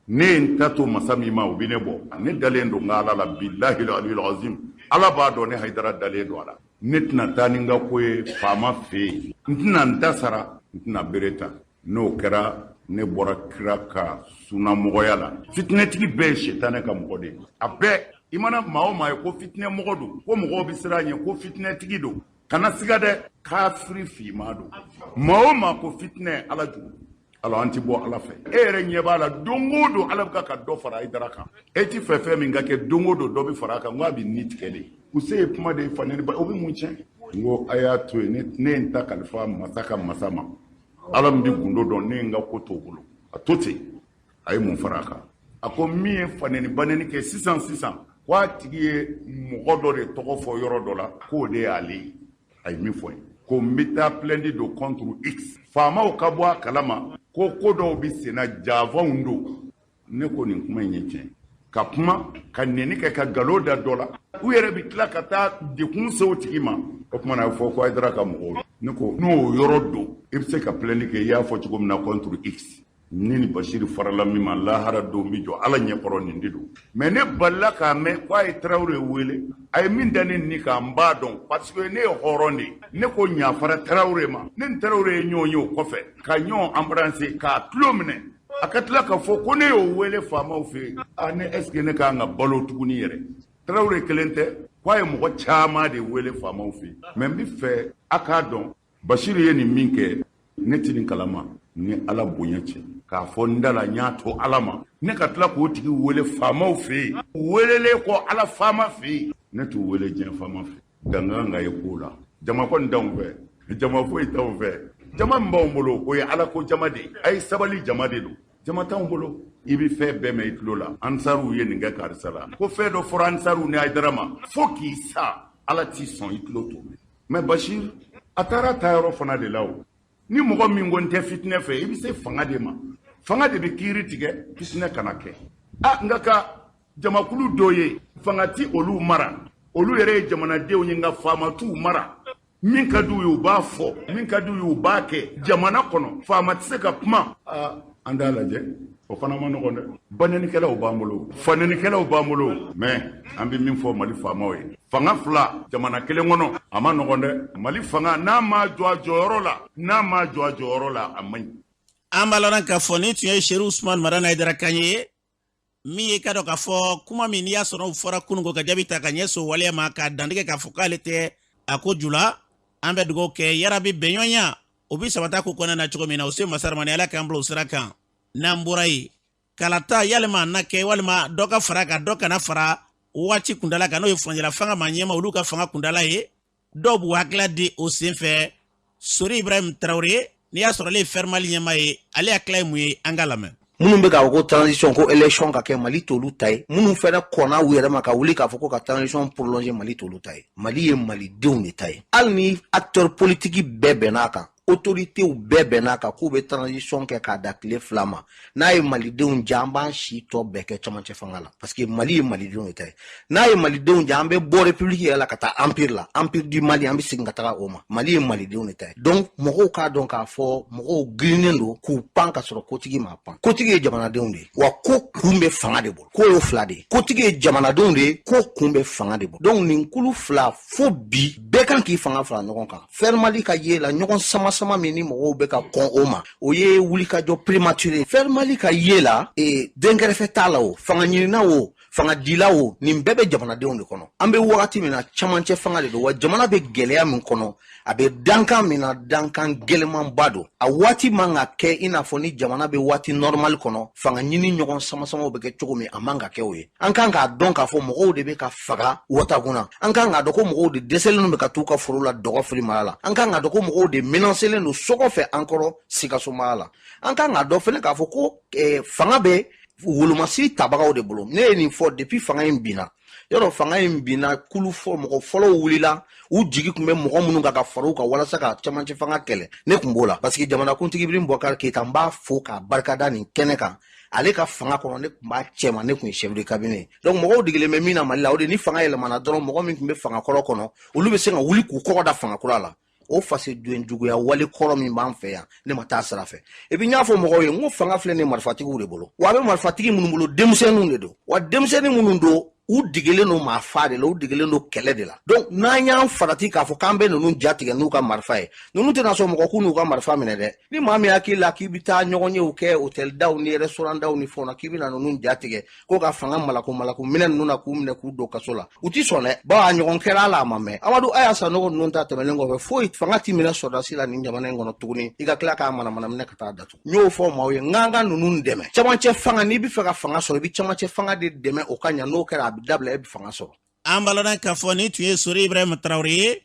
S10: ne ye n ta to masa min ma, o bɛ ne bɔ. Ne dalen don n ka Ala la, bilahi aliyul azim, Ala b'a dɔn ne Hayidara dalen don a la. Ne tɛna taa ni n ka ko ye faama fɛ yen, n tɛna n ta sara, n tɛna bere ta. N'o kɛra, ne bɔra kira ka sunamɔgɔya la. Fitinɛtigi bɛɛ ye sitanɛ ka mɔgɔ de ye, a bɛɛ. I mana maa o maa ye ko fitinɛmɔgɔ don, ko mɔgɔw bɛ siran a ɲɛ, ko fitinɛtigi don, kana siga dɛ, kafiri finman don. Maa o maa ko fitinɛ, Ala jugu. Alors an ti bɔ Ala fɛ. E yɛrɛ ɲɛ b'a la, don o don Ala bɛ ka dɔ fara Hayidara kan. E ti fɛ fɛn min ka kɛ, don o don dɔ bɛ fara a kan. N ko a bɛ ni tigɛ de. U se ye kuma de ye, fa neni ba, o bɛ mun tiɲɛ? N ko a y'a to yen, ne ye n ta kalifa masa ka masa ma. Ala min bɛ gundo dɔn, ne ye n ka ko t'o bolo. A to ten. A ye mun fara a kan? A ko min ye faneni baneni kɛ sisan sisan, ko a tigi ye mɔgɔ dɔ de tɔgɔ fɔ yɔrɔ dɔ la, k'o de y'ale ye. A ye min fɔ ye ko n bɛ taa plainte don contre X, faamaw ka bɔ a kalama ko ko dɔw bɛ senna, janfanw don. Ne ko nin kuma in ye tiɲɛ, ka kuma ka neni kɛ, ka nkalon da dɔ la, u yɛrɛ bɛ tila ka taa degun se o tigi ma. O tuma na a bɛ fɔ ko Hayidara ka mɔgɔw. Ne ko n'o yɔrɔ don, i bɛ se ka plainte kɛ, i y'a fɔ cogo min na, contre X. Ne ni Basiru farala min ma, lahara don bɛ jɔ Ala ɲɛkɔrɔ, nin de don. Mais ne balila k'a mɛn ko a ye Tarawele wele, a ye min da ne ni kan, n b'a dɔn, parce que ne ye hɔrɔn de ye. Ne ko ɲafara Tarawele ma. Ne ni Tarawele ye ɲɔgɔn ye o kɔfɛ, ka ɲɔgɔn embrasser, k'a tulo minɛ. A ka tila k'a fɔ ko ne y'o wele faamaw fɛ yen. A ne, est ce que ne ka kan ka balo tuguni yɛrɛ? Tarawele kelen tɛ, ko a ye mɔgɔ caman de wele faamaw fɛ yen. Mais n bɛ fɛ a k'a dɔn, Basiru ye nin min kɛ, ne tɛ nin kalama ni Ala bonya cɛ. K'a fɔ n da la, n y'a to Ala ma. Ne ka tila k'o tigi wele faamaw fɛ yen, welelen kɔ Ala faama fɛ yen, ne t'u wele diɲɛ faama fɛ. Dangan ka ye ko la. Jama kɔni t'anw fɛ, jama foyi t'anw fɛ. Jama min b'anw bolo, o ye Ala ko jama de ye. A ye sabali jama de don. Jama t'anw bolo. I bɛ fɛn bɛɛ mɛn i tulo la. Ansaruw ye nin kɛ karisa la. Ko fɛn dɔ fɔra ansaruw ni Hayidara ma, fo k'i sa, Ala t'i sɔn i tulo t'o mɛn. Mais Bashir, a taara ta yɔrɔ fana de la o. Ni mɔgɔ min ko n tɛ fitinɛ fɛ, i bɛ se fanga de ma. Fanga de bɛ kiiri tigɛ, fitinɛ kana kɛ. A nka ka jamakulu dɔ ye, fanga ti olu mara. Olu yɛrɛ ye jamanadenw ye, nka faama t'u mara. Min ka d'u ye, u b'a fɔ. Min ka d'u ye, u b'a kɛ. Jamana kɔnɔ, faama tɛ se ka kuma. Aa, an t'a lajɛ. O fana ma nɔgɔn dɛ. Banɛnikɛlaw b'an bolo, fanɛnikɛlaw b'an bolo. Mais an bɛ min fɔ Mali faamaw ye, fanga fila jamana kelen kɔnɔ, a ma nɔgɔn dɛ. Mali fanga, n'a ma jɔ a jɔyɔrɔ la, n'a ma jɔ a jɔyɔrɔ la, a man ɲi.
S2: An b'a lɔn k'a fɔ nin tun ye Serifu Usumani Madani Hayidara kan ye, min ye ka dɔn k'a fɔ kuma min n'i y'a sɔrɔ o fɔra kunun ko ka jaabi ta ka ɲɛsin o waleya ma, k'a dantigɛ k'a fɔ k'ale tɛ a ko ju la. An bɛ dugawu kɛ yarabi bɛnɲɔgɔnya o bɛ sabata ko kɔnɔna na cogo min na, o se masaramani Ala k'an bila o sira kan. N'an bɔra yen, kalata yalima na kɛ walima dɔ ka fara kan, dɔ kana fara waati kundala kan, n'o ye furancɛla fanga maa ɲɛma olu ka fanga kundala ye, dɔw b'u hakilila di o senfɛ. Sori Ibrahim Tarawele, n'i y'a sɔrɔ ale ye Fɛrimali ɲɛmaa ye, ale hakilila ye mun ye? An k'a lamɛn.
S11: Minnu bɛ k'a fɔ ko transition, ko élection ka kɛ, Mali t'olu ta ye. Minnu fɛnɛ kɔnna u yɛrɛ ma ka wuli k'a fɔ ko ka transition prolonger, Mali t'olu ta ye. Mali ye malidenw de ta ye. Hali ni acteur politique bɛɛ bɛnn'a kan, autoritéw bɛɛ bɛnn'a kan k'u bɛ transition kɛ k'a da tile 2 ma, n'a ye malidenw diya, an b'an si tɔ bɛɛ kɛ camancɛ fanga la, parce que Mali ye malidenw de ta ye. N'a ye malidenw diya, an bɛ bɔ république yɛrɛ la ka taa empire la, empire du Mali, an bɛ segin ka taga o ma. Mali ye malidenw de ta ye. Donc mɔgɔw k'a dɔn k'a fɔ mɔgɔw girinnen don k'u pan ka sɔrɔ kotigi ma pan. Kotigi ye jamanadenw de ye, wa ko kun bɛ fanga de bolo. Ko y'o fila de ye: kotigi ye jamanadenw de ye, ko kun bɛ fanga de bolo. Donc nin kulu fila, fo bi bɛɛ kan k'i fanga fara ɲɔgɔn kan. Faire Mali ka ye la, ɲɔgɔn sama-sama min ni mɔgɔw bɛ ka kɔn o ma, o ye wulikajɔ prématuré. Faire Mali ka ye la, denkɛrɛfɛ t'a la, o fanga ɲinina, o fanga dila, o nin bɛɛ bɛ jamanadenw de kɔnɔ. An bɛ wagati min na, camancɛ fanga de don, wa jamana bɛ gɛlɛya min kɔnɔ, a bɛ dankan min na, dankan gɛlɛmanba don. A waati man ka kɛ i n'a fɔ ni jamana bɛ waati normal kɔnɔ, fanga ɲini ɲɔgɔn samasamaw bɛ kɛ cogo min, a man ka kɛ o ye. An kan k'a dɔn k'a fɔ mɔgɔw de bɛ ka faga Watagunna. An kan k'a dɔn ko mɔgɔw de dɛsɛlen bɛ ka t'u ka foro la Dɔgɔfiri mara la. An kan k'a dɔn ko mɔgɔw de menacelen don so kɔfɛ an kɔrɔ Sikaso mara la. An kan k'a dɔn fɛnɛ k'a fɔ ko fanga bɛ wolomasiri tabagaw de bolo. Ne ye nin fɔ depuis fanga in binna. Yɔrɔ fanga in binna, kulu fɔ mɔgɔ fɔlɔw wulila, u jigi tun bɛ mɔgɔ minnu kan ka fara u kan walasa ka camancɛ fanga kɛlɛ, ne tun b'o la, parce que jamanakuntigi Ibrahim Boubacar Keita, n b'a fo k'a barikada nin kɛnɛ kan, ale ka fanga kɔnɔ ne tun b'a cɛma, ne tun ye chef de cabinet. Donc mɔgɔw degelen bɛ min na Mali la, o de ni fanga yɛlɛmana dɔrɔn, mɔgɔ min tun bɛ fanga kɔrɔ kɔnɔ, olu bɛ se ka wuli k'u kɔgɔ da fanga kura la. O fasoden juguya wale kɔrɔ min b'an fɛ yan, ne ma taa sira fɛ. Et puis n y'a fɔ mɔgɔw ye n ko fanga filɛ nin marifatigiw de bolo, wa a bɛ marifatigi minnu bolo, denmisɛnninw de don, wa denmisɛnnin minnu don, u degelen don maa fa de la, u degelen don kɛlɛ de la. Donc n'an y'an farati k'a fɔ k'an bɛ ninnu jatigɛ n'u ka marifa ye, ninnu tɛna sɔn mɔgɔ k'u n'u ka marifa minɛ dɛ. Ni maa min hakili la k'i bɛ taa ɲɔgɔnyew kɛ hôtel daw ni restaurant daw ni fɛnw na, k'i bɛna ninnu jatigɛ ko ka fanga malako malako minɛ ninnu na, k'u minɛ k'u don kaso la, u ti sɔn dɛ, bawo a ɲɔgɔn kɛra a la, a ma mɛn. Amadu Aya Sanogo ninnu ta tɛmɛnen kɔfɛ, foyi fanga ti minɛ sɔrɔdasi la nin jamana in kɔnɔ tuguni i ka tila k'a manamana minɛ ka taa datugu. N y'o fɔ maaw ye n k'an ka ninnu dɛmɛ. Camancɛ fanga, n'i bɛ fɛ ka fanga sɔrɔ, i bɛ camancɛ fanga de dɛmɛ, o ka ɲa. N'o kɛra, a bɛ dabila, e bɛ fanga sɔrɔ.
S2: An b'a lɔn k'a fɔ nin tun ye Sori Ibrahim Tarawele ye.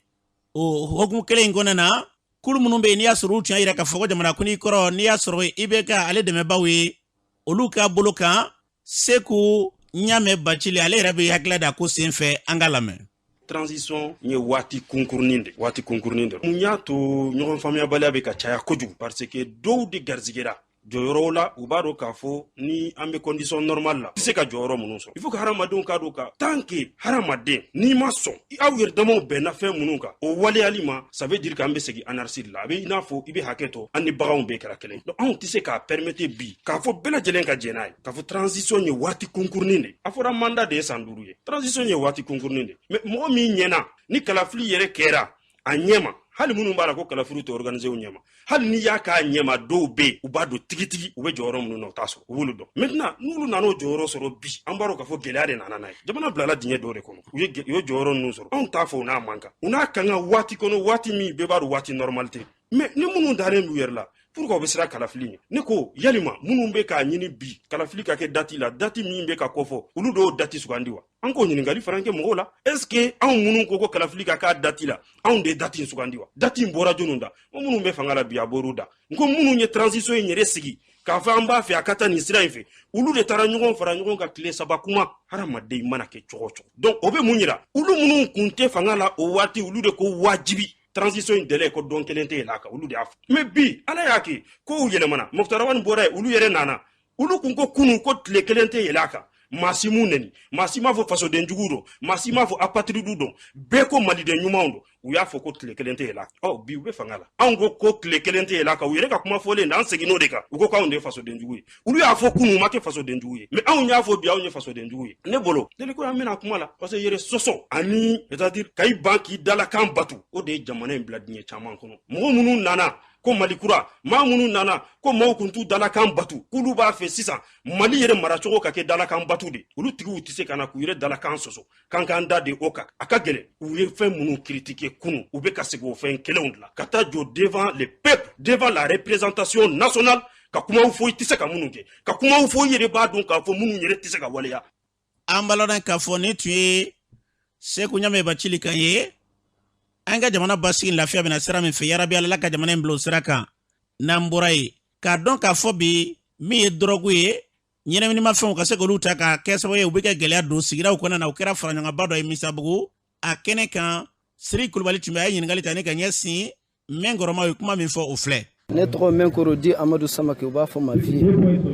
S2: O hukumu kelen in kɔnɔna na, kulu minnu bɛ yen, n'i y'a sɔrɔ u tun y'a yira k'a fɔ ko jamanakuntigi kɔrɔ, n'i y'a sɔrɔ IBK ale dɛmɛbaaw ye, olu ka bolo kan, Seku Ɲamɛ Bacili, ale yɛrɛ bɛ hakilila da ko sen fɛ, an ka lamɛn.
S12: Transition ye waati kunkurunin de, waati kunkurunin de. Mun y'a to ɲɔgɔn faamuyabaliya bɛ ka caya kojugu? Parce que dɔw de garizigera jɔyɔrɔw la, u b'a dɔn k'a fɔ ni an bɛ condition normale la, i tɛ se ka jɔyɔrɔ minnu sɔrɔ. Il faut que hadamadenw k'a dɔn ka tant que hadamaden n'i ma sɔn aw yɛrɛ damaw bɛnna fɛn minnu kan, o waleyali ma, ça veut dire k'an bɛ segin anarchie de la. A bɛ i n'a fɔ i bɛ hakɛ to, an ni baganw bɛɛ kɛra kelen. Donc anw tɛ se k'a permettre bi k'a fɔ bɛɛ lajɛlen ka jɛn n'a ye k'a fɔ transition ye waati kunkurunin de. A fɔra mandat de ye san 5 ye, transition ye waati kunkurunin de. Mais mɔgɔ min ɲɛna ni kalafili yɛrɛ kɛra a ɲɛma, hali minnu b'a la ko kalafiliw tɛ organiser u ɲɛma, hali n'i y'a k'a ɲɛma, dɔw bɛ yen, u b'a dɔn tigitigi u bɛ jɔyɔrɔ minnu na, u t'a sɔrɔ, u b'olu dɔn. Maintenant n'olu nana o jɔyɔrɔ sɔrɔ bi, an b'a dɔn k'a fɔ gɛlɛya de nana n'a ye. Jamana bilala dingɛ dɔw de kɔnɔ, u ye jɔyɔrɔ ninnu sɔrɔ. Anw t'a fɔ u n'a man kan, u n'a kan ka waati kɔnɔ, waati min bɛɛ b'a dɔn waati normal tɛ. Mais ni minnu dalen b'u yɛrɛ la, pourquoi u bɛ siran kalafili ɲɛ? Ne ko yalima minnu bɛ k'a ɲini bi kalafili ka kɛ date la, date min bɛ ka kɔfɔ, olu dɔw date sugandi wa? An k'o ɲininkali fana kɛ mɔgɔw la. Est ce que anw minnu ko ko kalafili ka k'a date la, anw de ye date in sugandi wa? Date in bɔra jɔnw da? Ko minnu bɛ fanga la bi, a bɔr'u da. N ko minnu ye transition in yɛrɛ sigi k'a fɔ an b'a fɛ a ka taa nin sira in fɛ, olu de taara ɲɔgɔn fara ɲɔgɔn kan tile 3 kuma. Hadamaden mana kɛ cogo o cogo, donc o bɛ mun yira? Olu minnu kun tɛ fanga la o waati, olu de ko wajibi transition in délai ko don kelen tɛ yɛlɛ a kan, olu de y'a fɔ. Mais bi ala y'a kɛ kow yɛlɛmana, Moctar Ouane bɔra yen, olu yɛrɛ nana, olu kun ko kunu ko tile kelen tɛ yɛlɛ a kan. Maa si m'u neni, maa si m'a fɔ fasoden jugu don, maa si m'a fɔ apatride don, bɛɛ ko maliden ɲumanw don. U y'a fɔ ko tile kelen tɛ yɛlɛ a kan. Ɔ bi u bɛ fanga la, anw ko ko tile kelen tɛ yɛlɛ a kan, u yɛrɛ ka kuma fɔlen na, an seginn'o de kan. U ko k'anw de ye fasoden jugu ye. Olu y'a fɔ kunu, u ma kɛ fasoden jugu ye, mais anw y'a fɔ bi, anw ye fasoden jugu ye. Ne bolo deli ko an bɛna kuma la, parce que yɛrɛ sɔsɔ ani c'est à dire ka i ban k'i dalakan batu, o de ye jamana in bila dingɛ caman kɔnɔ. Mɔgɔ minnu nana ko Mali kura, maa minnu nana ko maaw kun t'u dalakan batu, k'olu b'a fɛ sisan Mali yɛrɛ maracogo ka kɛ dalakan batu de, olu tigiw tɛ se ka na k'u yɛrɛ dalakan sɔsɔ k'an k'an da de o kan, a ka gɛlɛn. U ye fɛn minnu critiquer kunu, u bɛ ka segin o fɛn kelenw de la ka taa jɔ devant le peuple, devant la représentation nationale, ka kumaw fɔ i tɛ se ka minnu kɛ, ka kumaw fɔ i yɛrɛ b'a dɔn k'a fɔ minnu yɛrɛ tɛ se ka waleya.
S2: An b'a lɔn k'a fɔ nin tun ye Seku Ɲamɛ Bacili kan ye. An ka jamana basigi, lafiya bɛna sira min fɛ, yarabi Ala ka jamana in bila o sira kan. N'an bɔra yen, k'a dɔn k'a fɔ bi Min ye dɔrɔgu ye, ɲɛnaminimafɛnw ka se k'olu ta ka kɛ sababu ye u bɛ ka gɛlɛya don sigidaw kɔnɔna na, o kɛra faraɲɔgɔnba dɔ ye Misabugu. A kɛnɛ kan, Siri Kulubali tun bɛ, a ye ɲininkali ta ne ka ɲɛsin Mɛnkɔrɔma, ye kuma min fɔ, o filɛ.
S13: Ne tɔgɔ Mɛnkoro di Amadu Samake, u b'a fɔ ma Vieux.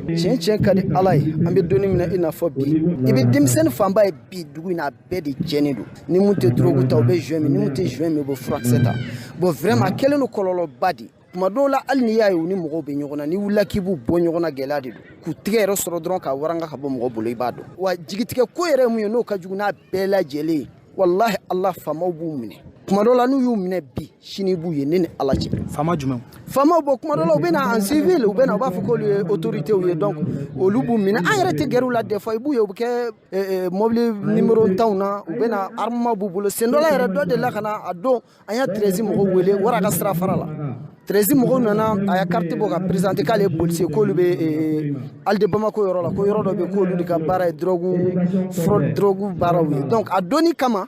S13: Tiɲɛ tiɲɛ ka di Ala ye, an bɛ donni min na i n'a fɔ bi, i bɛ denmisɛnnin fanba ye bi dugu in na, a bɛɛ de jɛnen don. Ni mun tɛ drogue ta, u bɛ joint min, ni mun tɛ joint min, u bɛ furakisɛ ta. Bon, vraiment, a kɛlen don kɔlɔlɔba de. Tuma dɔw la, hali n'i y'a ye u ni mɔgɔw bɛ ɲɔgɔn na, n'i wulila k'i b'u bɔ ɲɔgɔn na, gɛlɛya de don. K'u tigɛ yɛrɛ sɔrɔ dɔrɔn ka waranga ka bɔ mɔgɔ bolo, i b'a dɔn. Wa jigitigɛ ko yɛrɛ ye mun ye, n'o ka jugu n'a bɛɛ lajɛlen ye, walahi Allah, faamaw b'u minɛ. Tuma dɔw la, n'u y'u minɛ bi, sini b'u ye. Ne ni Ala cɛ.
S14: Faama jumɛn?
S13: Faamaw bɔ, kuma dɔw la, u bɛ na en civil, u bɛ na, u b'a fɔ k'olu ye autorités ye. Donc olu b'u minɛ. An yɛrɛ tɛ gɛrɛ u la. Des fois, i b'u ye, u bɛ kɛ mobili numéro tanw na, u bɛ na, armement b'u bolo. Sen dɔ la yɛrɛ, dɔ delila ka na a don, an y'a 13 mɔgɔw wele wara ka sira fara la. 13 mɔgɔw nana, a ya carte bɔ ka présenter k'ale ye policier, k'olu bɛ Halles de Bamako yɔrɔ la, ko yɔrɔ dɔ bɛ, k'olu de ka baara ye drogue, fraude, drogue baaraw ye. Donc a donni kama,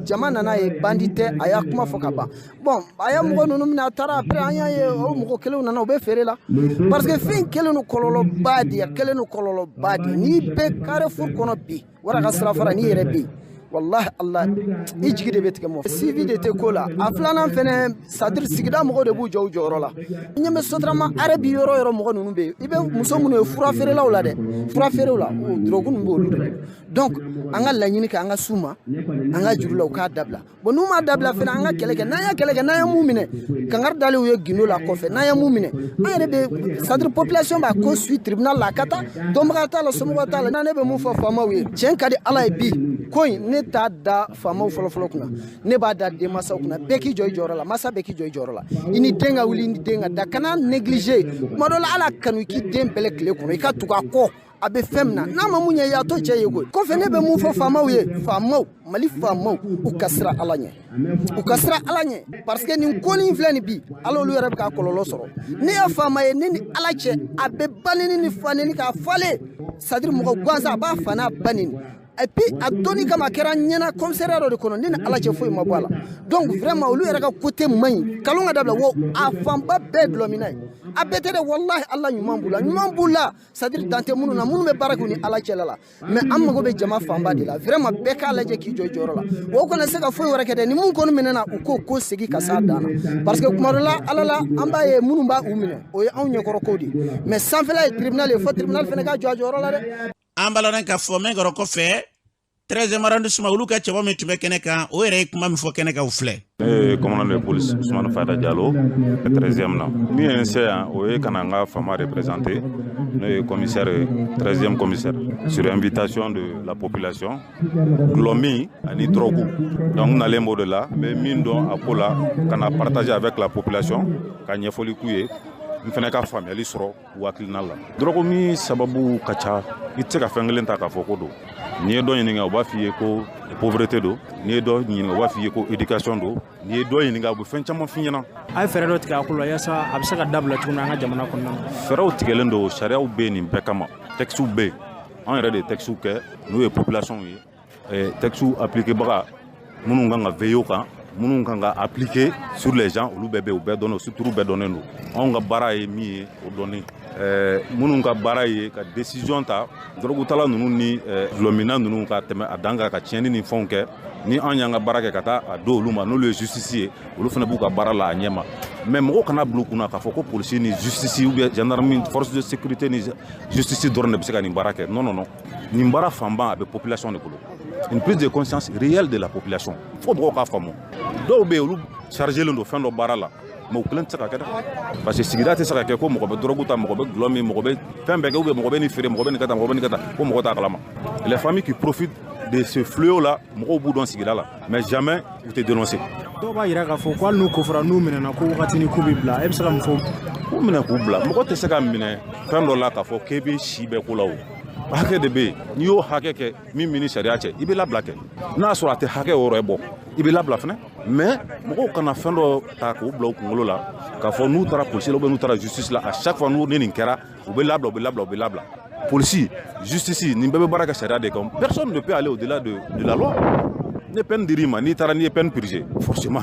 S13: jama nana ye bandit tɛ, a y'a kuma fɔ ka ban. Bon, a y'a mɔgɔ ninnu minɛ, a taara. Après, an y'a ye o mɔgɔ kelenw nana, u bɛ feere la, parce que fɛn kɛlen don kɔlɔlɔba de ye, a kɛlen don kɔlɔlɔba de ye. N'i bɛ Carrefour kɔnɔ bi, wara ka sira fara, n'i yɛrɛ bɛ yen, wallahi Allah, i jigi de bɛ tigɛ. Mɔ suivi de tɛ ko la. A filanan fɛnɛ, c'est à dire sigida mɔgɔw de b'u jɔ u jɔyɔrɔ la. I ɲɛ bɛ Sotrama arrêt bi, yɔrɔ yɔrɔ mɔgɔ ninnu bɛ yen, i bɛ muso minnu ye fura feerelaw la dɛ, fura feerew la, o drogue ninnu b'olu de. Donc an ka laɲini kɛ, an ka s'u ma, an ka juru la, u k'a dabila. Bon, n'u m'a dabila fɛnɛ, an ka kɛlɛ kɛ. N'an y'a kɛlɛ kɛ, n'an ye mun minɛ, kangari dalen u ye gindo la kɔfɛ. N'an ye mun minɛ, an yɛrɛ bɛ, c'est à dire population b'a ko suit tribunal la, a ka taa, dɔnbaga t'a la, somɔgɔ t'a la. Ne bɛ mun fɔ faamaw ye? Tiɲɛ ka di Ala ye bi, ko in, ne t'a da faamaw fɔlɔfɔlɔ kunna, ne b'a da denmansaw kunna. Bɛɛ k'i jɔ i jɔyɔrɔ la, masa bɛɛ k'i jɔ i jɔyɔrɔ la. I ni den ka wuli, i ni den ka da, kana négliger. Kuma dɔ la, ala kanu i k'i den bɛlɛ tile kɔnɔ, i ka tugu a kɔ, a bɛ fɛn min na, n'a ma mun ɲɛ, i y'a to cɛ ye koyi. Kɔfɛ, ne bɛ mun fɔ faamaw ye? Faamaw, Mali faamaw, u ka siran Ala ɲɛ, u ka siran Ala ɲɛ, parce que nin ko nin filɛ nin bi, ala olu yɛrɛ bɛ k'a kɔlɔlɔ sɔrɔ. Ne ye faama ye, ne ni Ala cɛ, a bɛ ba neni ni fa neni k'a falen, c'est à dire mɔgɔ gansan, a b'a fa n'a ba neni. Et puis a donni kama, a kɛra ɲɛna commissariat dɔ de kɔnɔ, ne ni Ala cɛ, foyi ma bɔ a la. Donc vraiment, olu yɛrɛ ka côté man ɲi, kalon ka dabila. Wa a fanba bɛɛ dulɔminna ye, a bɛɛ tɛ dɛ, wallahi Allah, ɲuman b'u la, ɲuman b'u la, c'est à dire dan tɛ minnu na, minnu bɛ baara kɛ u ni Ala cɛla la. Mais an mago bɛ jama fanba de la. Vraiment, bɛɛ k'a lajɛ k'i jɔ i jɔyɔrɔ la. Wa u kana se ka foyi wɛrɛ kɛ dɛ, ni mun kɔni minɛna, u k'o ko segin ka s'a dan na, parce que kuma dɔ la, Ala la, an b'a ye minnu b'a u minɛ, o ye anw ɲɛkɔrɔ ko de ye. Mais sanfɛla ye tribunal ye, fo tribunal fana ka jɔ a jɔyɔrɔ la dɛ.
S2: An b'a lɔn k'a fɔ Mɛnkɔrɔ kɔfɛ, 13e arrondissement, olu ka cɛbɔ min tun bɛ kɛnɛ kan, o yɛrɛ ye kuma min fɔ kɛnɛ kan, o filɛ.
S15: Ne ye commandant de police Ousmane Fada Diallo, 13e na. Min ye n se yan, o ye ka na n ka fama représenter, n'o ye commissaire ye, 13e commissaire, sur invitation de la population, dɔlɔmin ani drogue. Donc n nalen b'o de la, n bɛ min dɔn a ko la, ka na partager avec la population, ka ɲɛfɔli k'u ye, n fana ka faamuyali sɔrɔ u hakilina la. Drogue min sababu ka ca, i tɛ se ka fɛn kelen ta k'a fɔ ko don. N'i ye dɔ ɲininka, u b'a f'i ye ko pauvreté don. N'i ye dɔ ɲininka, u b'a f'i ye ko éducation don. N'i ye dɔ ɲininka, u bɛ fɛn caman f'i ɲɛna.
S14: A ye fɛɛrɛ dɔ tigɛ a ko la yaasa a bɛ se ka dabila cogo min na an ka jamana kɔnɔna na?
S15: Fɛɛrɛw tigɛlen don, sariyaw bɛ yen nin bɛɛ kama, textes bɛ yen. An yɛrɛ de ye textes kɛ, n'o ye population ye, textes appliquer baga minnu kan ka veiller o kan, minnu kan ka appliquer sur les gens, olu bɛɛ bɛ yen, u bɛɛ dɔnnen, structure bɛɛ dɔnnen don. Anw ka baara ye min ye, o dɔnnen. Minnu ka baara ye ka décision ta, dɔrɔgutala ninnu ni dɔlɔminna ninnu ka tɛmɛ a dan kan ka tiɲɛni ni fɛnw kɛ, ni anw y'an ka baara kɛ ka taa a di olu ma, n'olu ye justice ye, olu fana b'u ka baara la a ɲɛ ma. Mais mɔgɔw kana bila u kunna k'a fɔ ko polisi ni justice ou bien gendarme, force de sécurité ni justice dɔrɔn de bɛ se ka nin baara kɛ. Non, non, non, nin baara fanba a bɛ population de bolo, une prise de conscience réelle de la population. Fo mɔgɔw k'a faamu, dɔw bɛ yen, olu chargé len don fɛn dɔ baara la, mais u kelen tɛ se ka kɛ dɛ, parce que sigida tɛ se ka kɛ ko mɔgɔ bɛ drogue ta, mɔgɔ bɛ dɔlɔ min, mɔgɔ bɛ fɛn bɛɛ kɛ, ou bien mɔgɔ bɛ nin feere, mɔgɔ bɛ nin kɛ tan, mɔgɔ bɛ nin kɛ tan, ko mɔgɔ t'a kalama. Les familles qui profitent de ce fléau là, mɔgɔw b'u dɔn sigida la, mais jamais u tɛ dénoncer.
S14: Dɔw b'a yira k'a fɔ ko hali n'u ko fɔra, n'u minɛna, ko wagatini k'u bɛ bila. E bɛ se ka mun fɔ?
S15: K'u minɛ k'u bila, mɔgɔ tɛ se ka minɛ fɛn dɔ la k'a fɔ k'e bɛ si bɛɛ ko la. O hakɛ de bɛ yen, n'i y'o hakɛ kɛ min ni sariya cɛ, i bɛ labila kɛ. N'a sɔrɔ a tɛ hakɛ o yɛrɛ bɔ, i bɛ labila fɛnɛ. Mais mɔgɔw kana fɛn dɔ ta k'o bila u kunkolo la k'a fɔ n'u taara polisi la ou bien n'u taara justice la, à chaque fois n'u ni nin kɛra, u bɛ labila, u bɛ labila, u bɛ labila. Polisi, justice, nin bɛɛ bɛ baara kɛ sariya de kan. Personne ne peut aller au-delà de la loi. Ni peine dir'i ma, n'i taara, n'i ye peine purger, forcément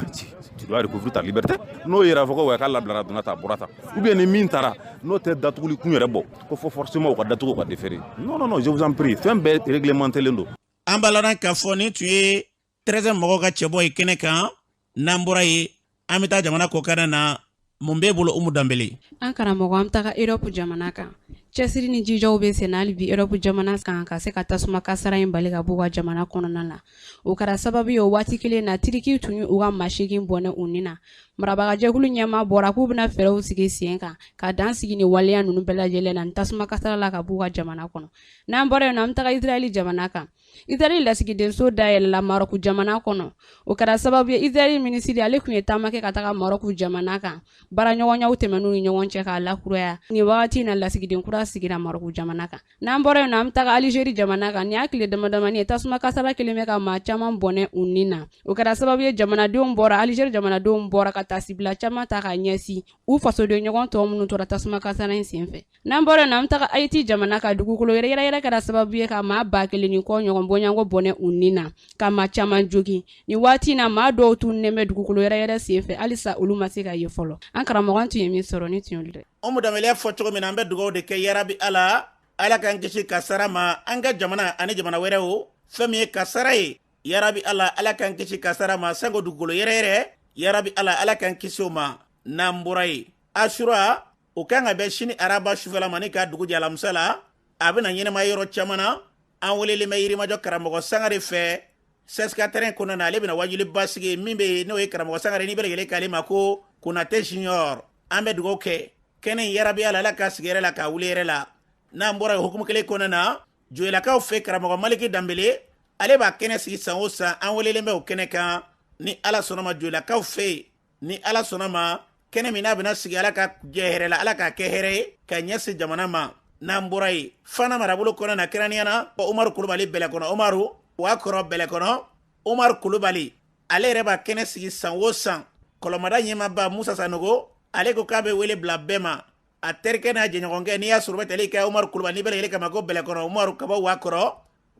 S15: tu Tu dois recouvrir ta liberté. N'o yɛrɛ fɔ ko wa k'a labilara, donna ta, a bɔra ta, ou bien ni min taara, n'o tɛ datuguli kun yɛrɛ bɔ ko fo forcément u ka datugu, u ka déférer. Non, non, non, je vous en prie, fɛn bɛɛ réglementé len don.
S2: An b'a ladan k'a fɔ nin tun ye 13 mɔgɔw ka cɛbɔ ye kɛnɛ kan. N'an bɔra yen, an bɛ taa jamana kɔkanna na. Mun b'e bolo, Umu Danbele?
S16: An karamɔgɔ, an bɛ taga Europe jamana kan. Cɛsiri ni jijaw bɛ senna hali bi Europe jamana kan ka se ka tasuma kasara in bali ka b'u ka jamana kɔnɔna na. O kɛra sababu ye, o waati kelen na, Tiriki tun ye u ka maa 8 bɔnɛ u ni na. Marabagajɛkulu ɲɛmaa bɔra k'u bɛna fɛɛrɛw sigi sen kan ka dan sigi ni waleya ninnu bɛɛ lajɛlen na ni tasuma kasara la ka b'u ka jamana kɔnɔ. N'an bɔra yen nɔ, an bɛ taga Israɛl jamana kan. Israɛl lasigidenso dayɛlɛla Marɔku jamana kɔnɔ. O kɛra sababu ye, Israɛl minisiri, ale tun ye taama kɛ ka taga Marɔku jamana kan, baaraɲɔgɔnyaw tɛmɛn'u ni ɲɔgɔn cɛ k'a lakuraya. Nin wagati in na, lasigiden kura sigira Marɔku jamana kan. N'an bɔra yen nɔ, an bɛ taga Alizeri jamana kan. Nin y'a tile damadamani ye, tasuma kasara kelen bɛ ka maa caman bɔnɛ u ni na. O kɛra sababu ye, jamanadenw bɔra, Alizeri jamanadenw bɔra ka taasibila caman ta k'a ɲɛsin u fasoden ɲɔgɔn tɔ minnu tora tasuma kasara in senfɛ. N'an bɔra yen nɔ, an bɛ taga Haïti jamana kan. Dugukolo yɛrɛyɛrɛ kɛra sababu ye ka maa 1000 ni kɔ ɲɔgɔn bɔɲɔgɔnko bɔnɛ u ni na, ka maa caman jogin. Nin waati in na, maa dɔw tununnen bɛ dugukolo yɛrɛyɛrɛ senfɛ, halisa olu ma se ka ye fɔlɔ. An karamɔgɔ, an tun ye min sɔrɔ, ni tun y'olu dɛ.
S2: Umu Danbele y'a fɔ cogo min na, an bɛ dugawu de kɛ, yarabi Ala, Ala k'an kisi kasara ma an ka jamana ani jamana wɛrɛw. Fɛn min ye kasara ye, yarabi Ala, Ala k'an kisi kasara ma, sanko dugukolo yɛrɛyɛrɛ, yarabi Ala, Ala k'an kisi o ma. N'an bɔra yen, Asura o kan ka bɛn sini araba sufɛla ma ni ka dugu jɛ alamisa la, a bɛna ɲɛnamaya yɔrɔ caman na. An welelen bɛ Yirimajɔ karamɔgɔ Sangare fɛ CSK terrain kɔnɔna na. Ale bɛna wajuli basigi min bɛ yen, n'o ye karamɔgɔ Sangare ni bɛɛ lajɛlen k'ale ma ko Konate Junior. An bɛ dugawu kɛ kɛnɛ in, yarabi Ala, Ala k'a sigi hɛrɛ la, k'a wuli hɛrɛ la. N'an bɔra yen, hukumu kelen kɔnɔna na, Joyilakaw fɛ, karamɔgɔ Maliki Danbele, ale b'a kɛnɛ sigi san o san. An welelen bɛ o kɛnɛ kan ni Ala sɔnna ma, Joyilakaw fɛ yen, ni Ala sɔnna ma. Kɛnɛ min n'a bɛna sigi, Ala ka jɛ hɛrɛ la, Ala k'a kɛ hɛrɛ ye ka ɲɛsin jamana ma. N'an bɔra yen, Fana marabolo kɔnɔ na, kɛrɛnkɛrɛnnenya na, Umaru Kulubali Bɛlɛkɔnɔ, Umaru waa kɔrɔ Bɛlɛkɔnɔ, Umaru Kulubali, ale yɛrɛ b'a kɛnɛ sigi san o san. Kɔlɔnmada ɲɛmaaba Musa Sanogo, ale ko k'a bɛ wele bila bɛɛ ma, a terikɛ n'a jɛɲɔgɔnkɛ. N'i y'a sɔrɔ bɛ tali kɛ Umaru Kulubali, n'i bɛ lajɛlen kama ko Bɛlɛkɔnɔ Umaru ka bɔ waa kɔrɔ,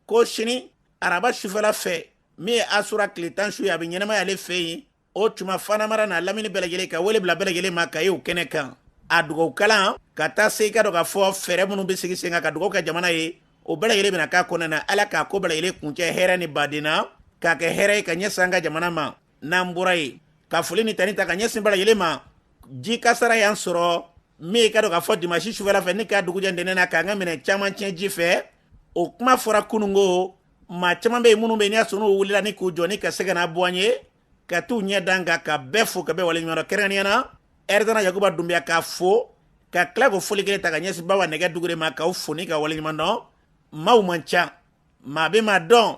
S2: ko sini araba sufɛla fɛ, min ye Asura tile 10 su ye, a bɛ ɲɛnamaya ale fɛ yen. O tuma Fana mara n'a lamini bɛɛ lajɛlen ka wele bila bɛɛ lajɛlen ma ka ye o kɛnɛ kan, a dugawu kalan ka taa se i ka dɔn k'a fɔ fɛɛrɛ minnu bɛ sigi sen kan ka dugawu kɛ jamana ye, o bɛɛ lajɛlen bɛna k'a kɔnɔna na. Ala k'a ko bɛɛ lajɛlen kuncɛ hɛrɛ ni baden na, k'a kɛ hɛrɛ ye ka ɲɛsin an ka jamana ma. N'an bɔra yen, ka foli ni tani ta ka ɲɛsin bɛɛ lajɛlen ma. Ji kasara y'an sɔrɔ min ye, ka dɔn k'a fɔ dimasi sufɛla fɛ ni k'a dugujɛ ntɛnɛn na, k'an ka minɛn caman tiɲɛ ji fɛ. O kuma fɔra kununko, maa caman bɛ yen minnu bɛ yen, n'i y'a sɔrɔ n'u wulila ni k'u jɔ ni ka se ka na bɔ an ye ka t'u ɲɛ d'an kan, ka bɛɛ fo ka bɛɛ waleɲuman dɔn, kɛrɛnkɛrɛnnenya na ɛridana Yakuba Dunbiya, k'a fo ka tila k'o foli kelen ta ka ɲɛsin Bawa Nɛgɛ Dugure ma, k'aw fo ni ka waleɲuman dɔn. Maaw man ca, maa bɛ maa dɔn.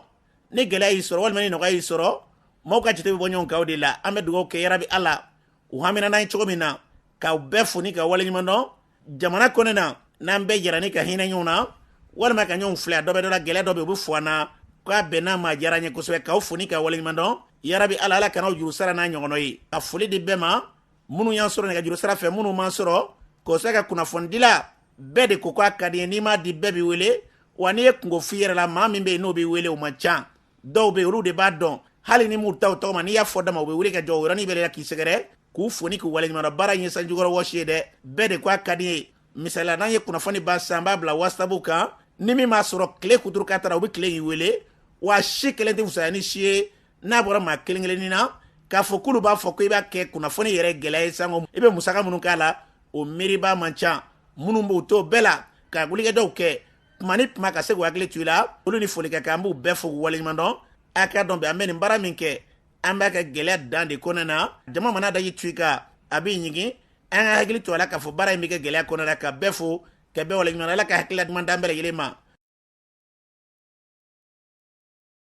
S2: Ni gɛlɛya y'i sɔrɔ walima ni nɔgɔya y'i sɔrɔ, maaw ka jate bɛ bɔ ɲɔgɔn kan o de la. An bɛ dugawu kɛ, yarabi Ala, u hamina n'an ye cogo min na, k'aw bɛɛ fo ni ka waleɲuman dɔn. Jamana kɔnɔ na, n'an bɛɛ jɛra ni ka hinɛ ɲɔgɔn na walima ka ɲɔgɔn filɛ, a dɔ bɛ dɔ la, gɛlɛya dɔ bɛ, u bɛ fo an na k'a bɛn n'a ma, diyara an ye kosɛbɛ, k'aw fo ni ka waleɲuman dɔn. Yarabi Ala, Ala kan'aw juru sara n'a ɲɔgɔnna ye. Ka foli di bɛɛ ma, minnu y'an sɔrɔ nɛgɛjuru sira fɛ, minnu m'an sɔrɔ k'o se ka kunnafonidila bɛɛ de ko k'a ka di ye. N'i m'a di, bɛɛ b'i wele wa. N'i ye kunko f'i yɛrɛ la, maa min bɛ yen n'o b'i wele, o man ca. Dɔw bɛ yen, olu de b'a dɔn, hali ni m'u ta u tɔgɔ ma, n'i y'a fɔ da ma, u bɛ wuli ka jɔ o yɔrɔnin bɛɛ la k'i sɛgɛrɛ, k'u fo ni k'u waleɲuman dɔn. Baara in ye sanjukɔrɔ wɔsi ye dɛ, bɛɛ de ko a ka di ye. Misali la, n'an ye kunnafoni ba san, an b'a bila WhatsApp kan, ni min m'a sɔrɔ tile kuturu ka taara, u bɛ tile y'i wele wa. Si kelen tɛ fisaya ni si ye n'a bɔra maa kelen kelennin na k'a fɔ k'olu b'a fɔ ko i b'a kɛ kunnafoni yɛrɛ gɛlɛya ye, sanko i bɛ musaka minnu k'a la, o miiriba man ca. Minnu b'u to bɛɛ la ka wulikajɔw kɛ tuma ni tuma ka se k'u hakili to i la, olu ni foli ka kan. An b'u bɛɛ fo k'u waleɲuman dɔn. A k'a dɔn bi, an bɛ nin baara min kɛ, an b'a kɛ gɛlɛya dan de kɔnɔna na. Jama mana daji tu i kan, a b'i ɲigin. An ka hakili to a la k'a fɔ baara in bɛ kɛ gɛlɛya kɔnɔna na. Ka bɛɛ fo ka bɛɛ waleɲuman dɔn. Ala ka hakilila ɲuman d'an bɛɛ lajɛlen ma.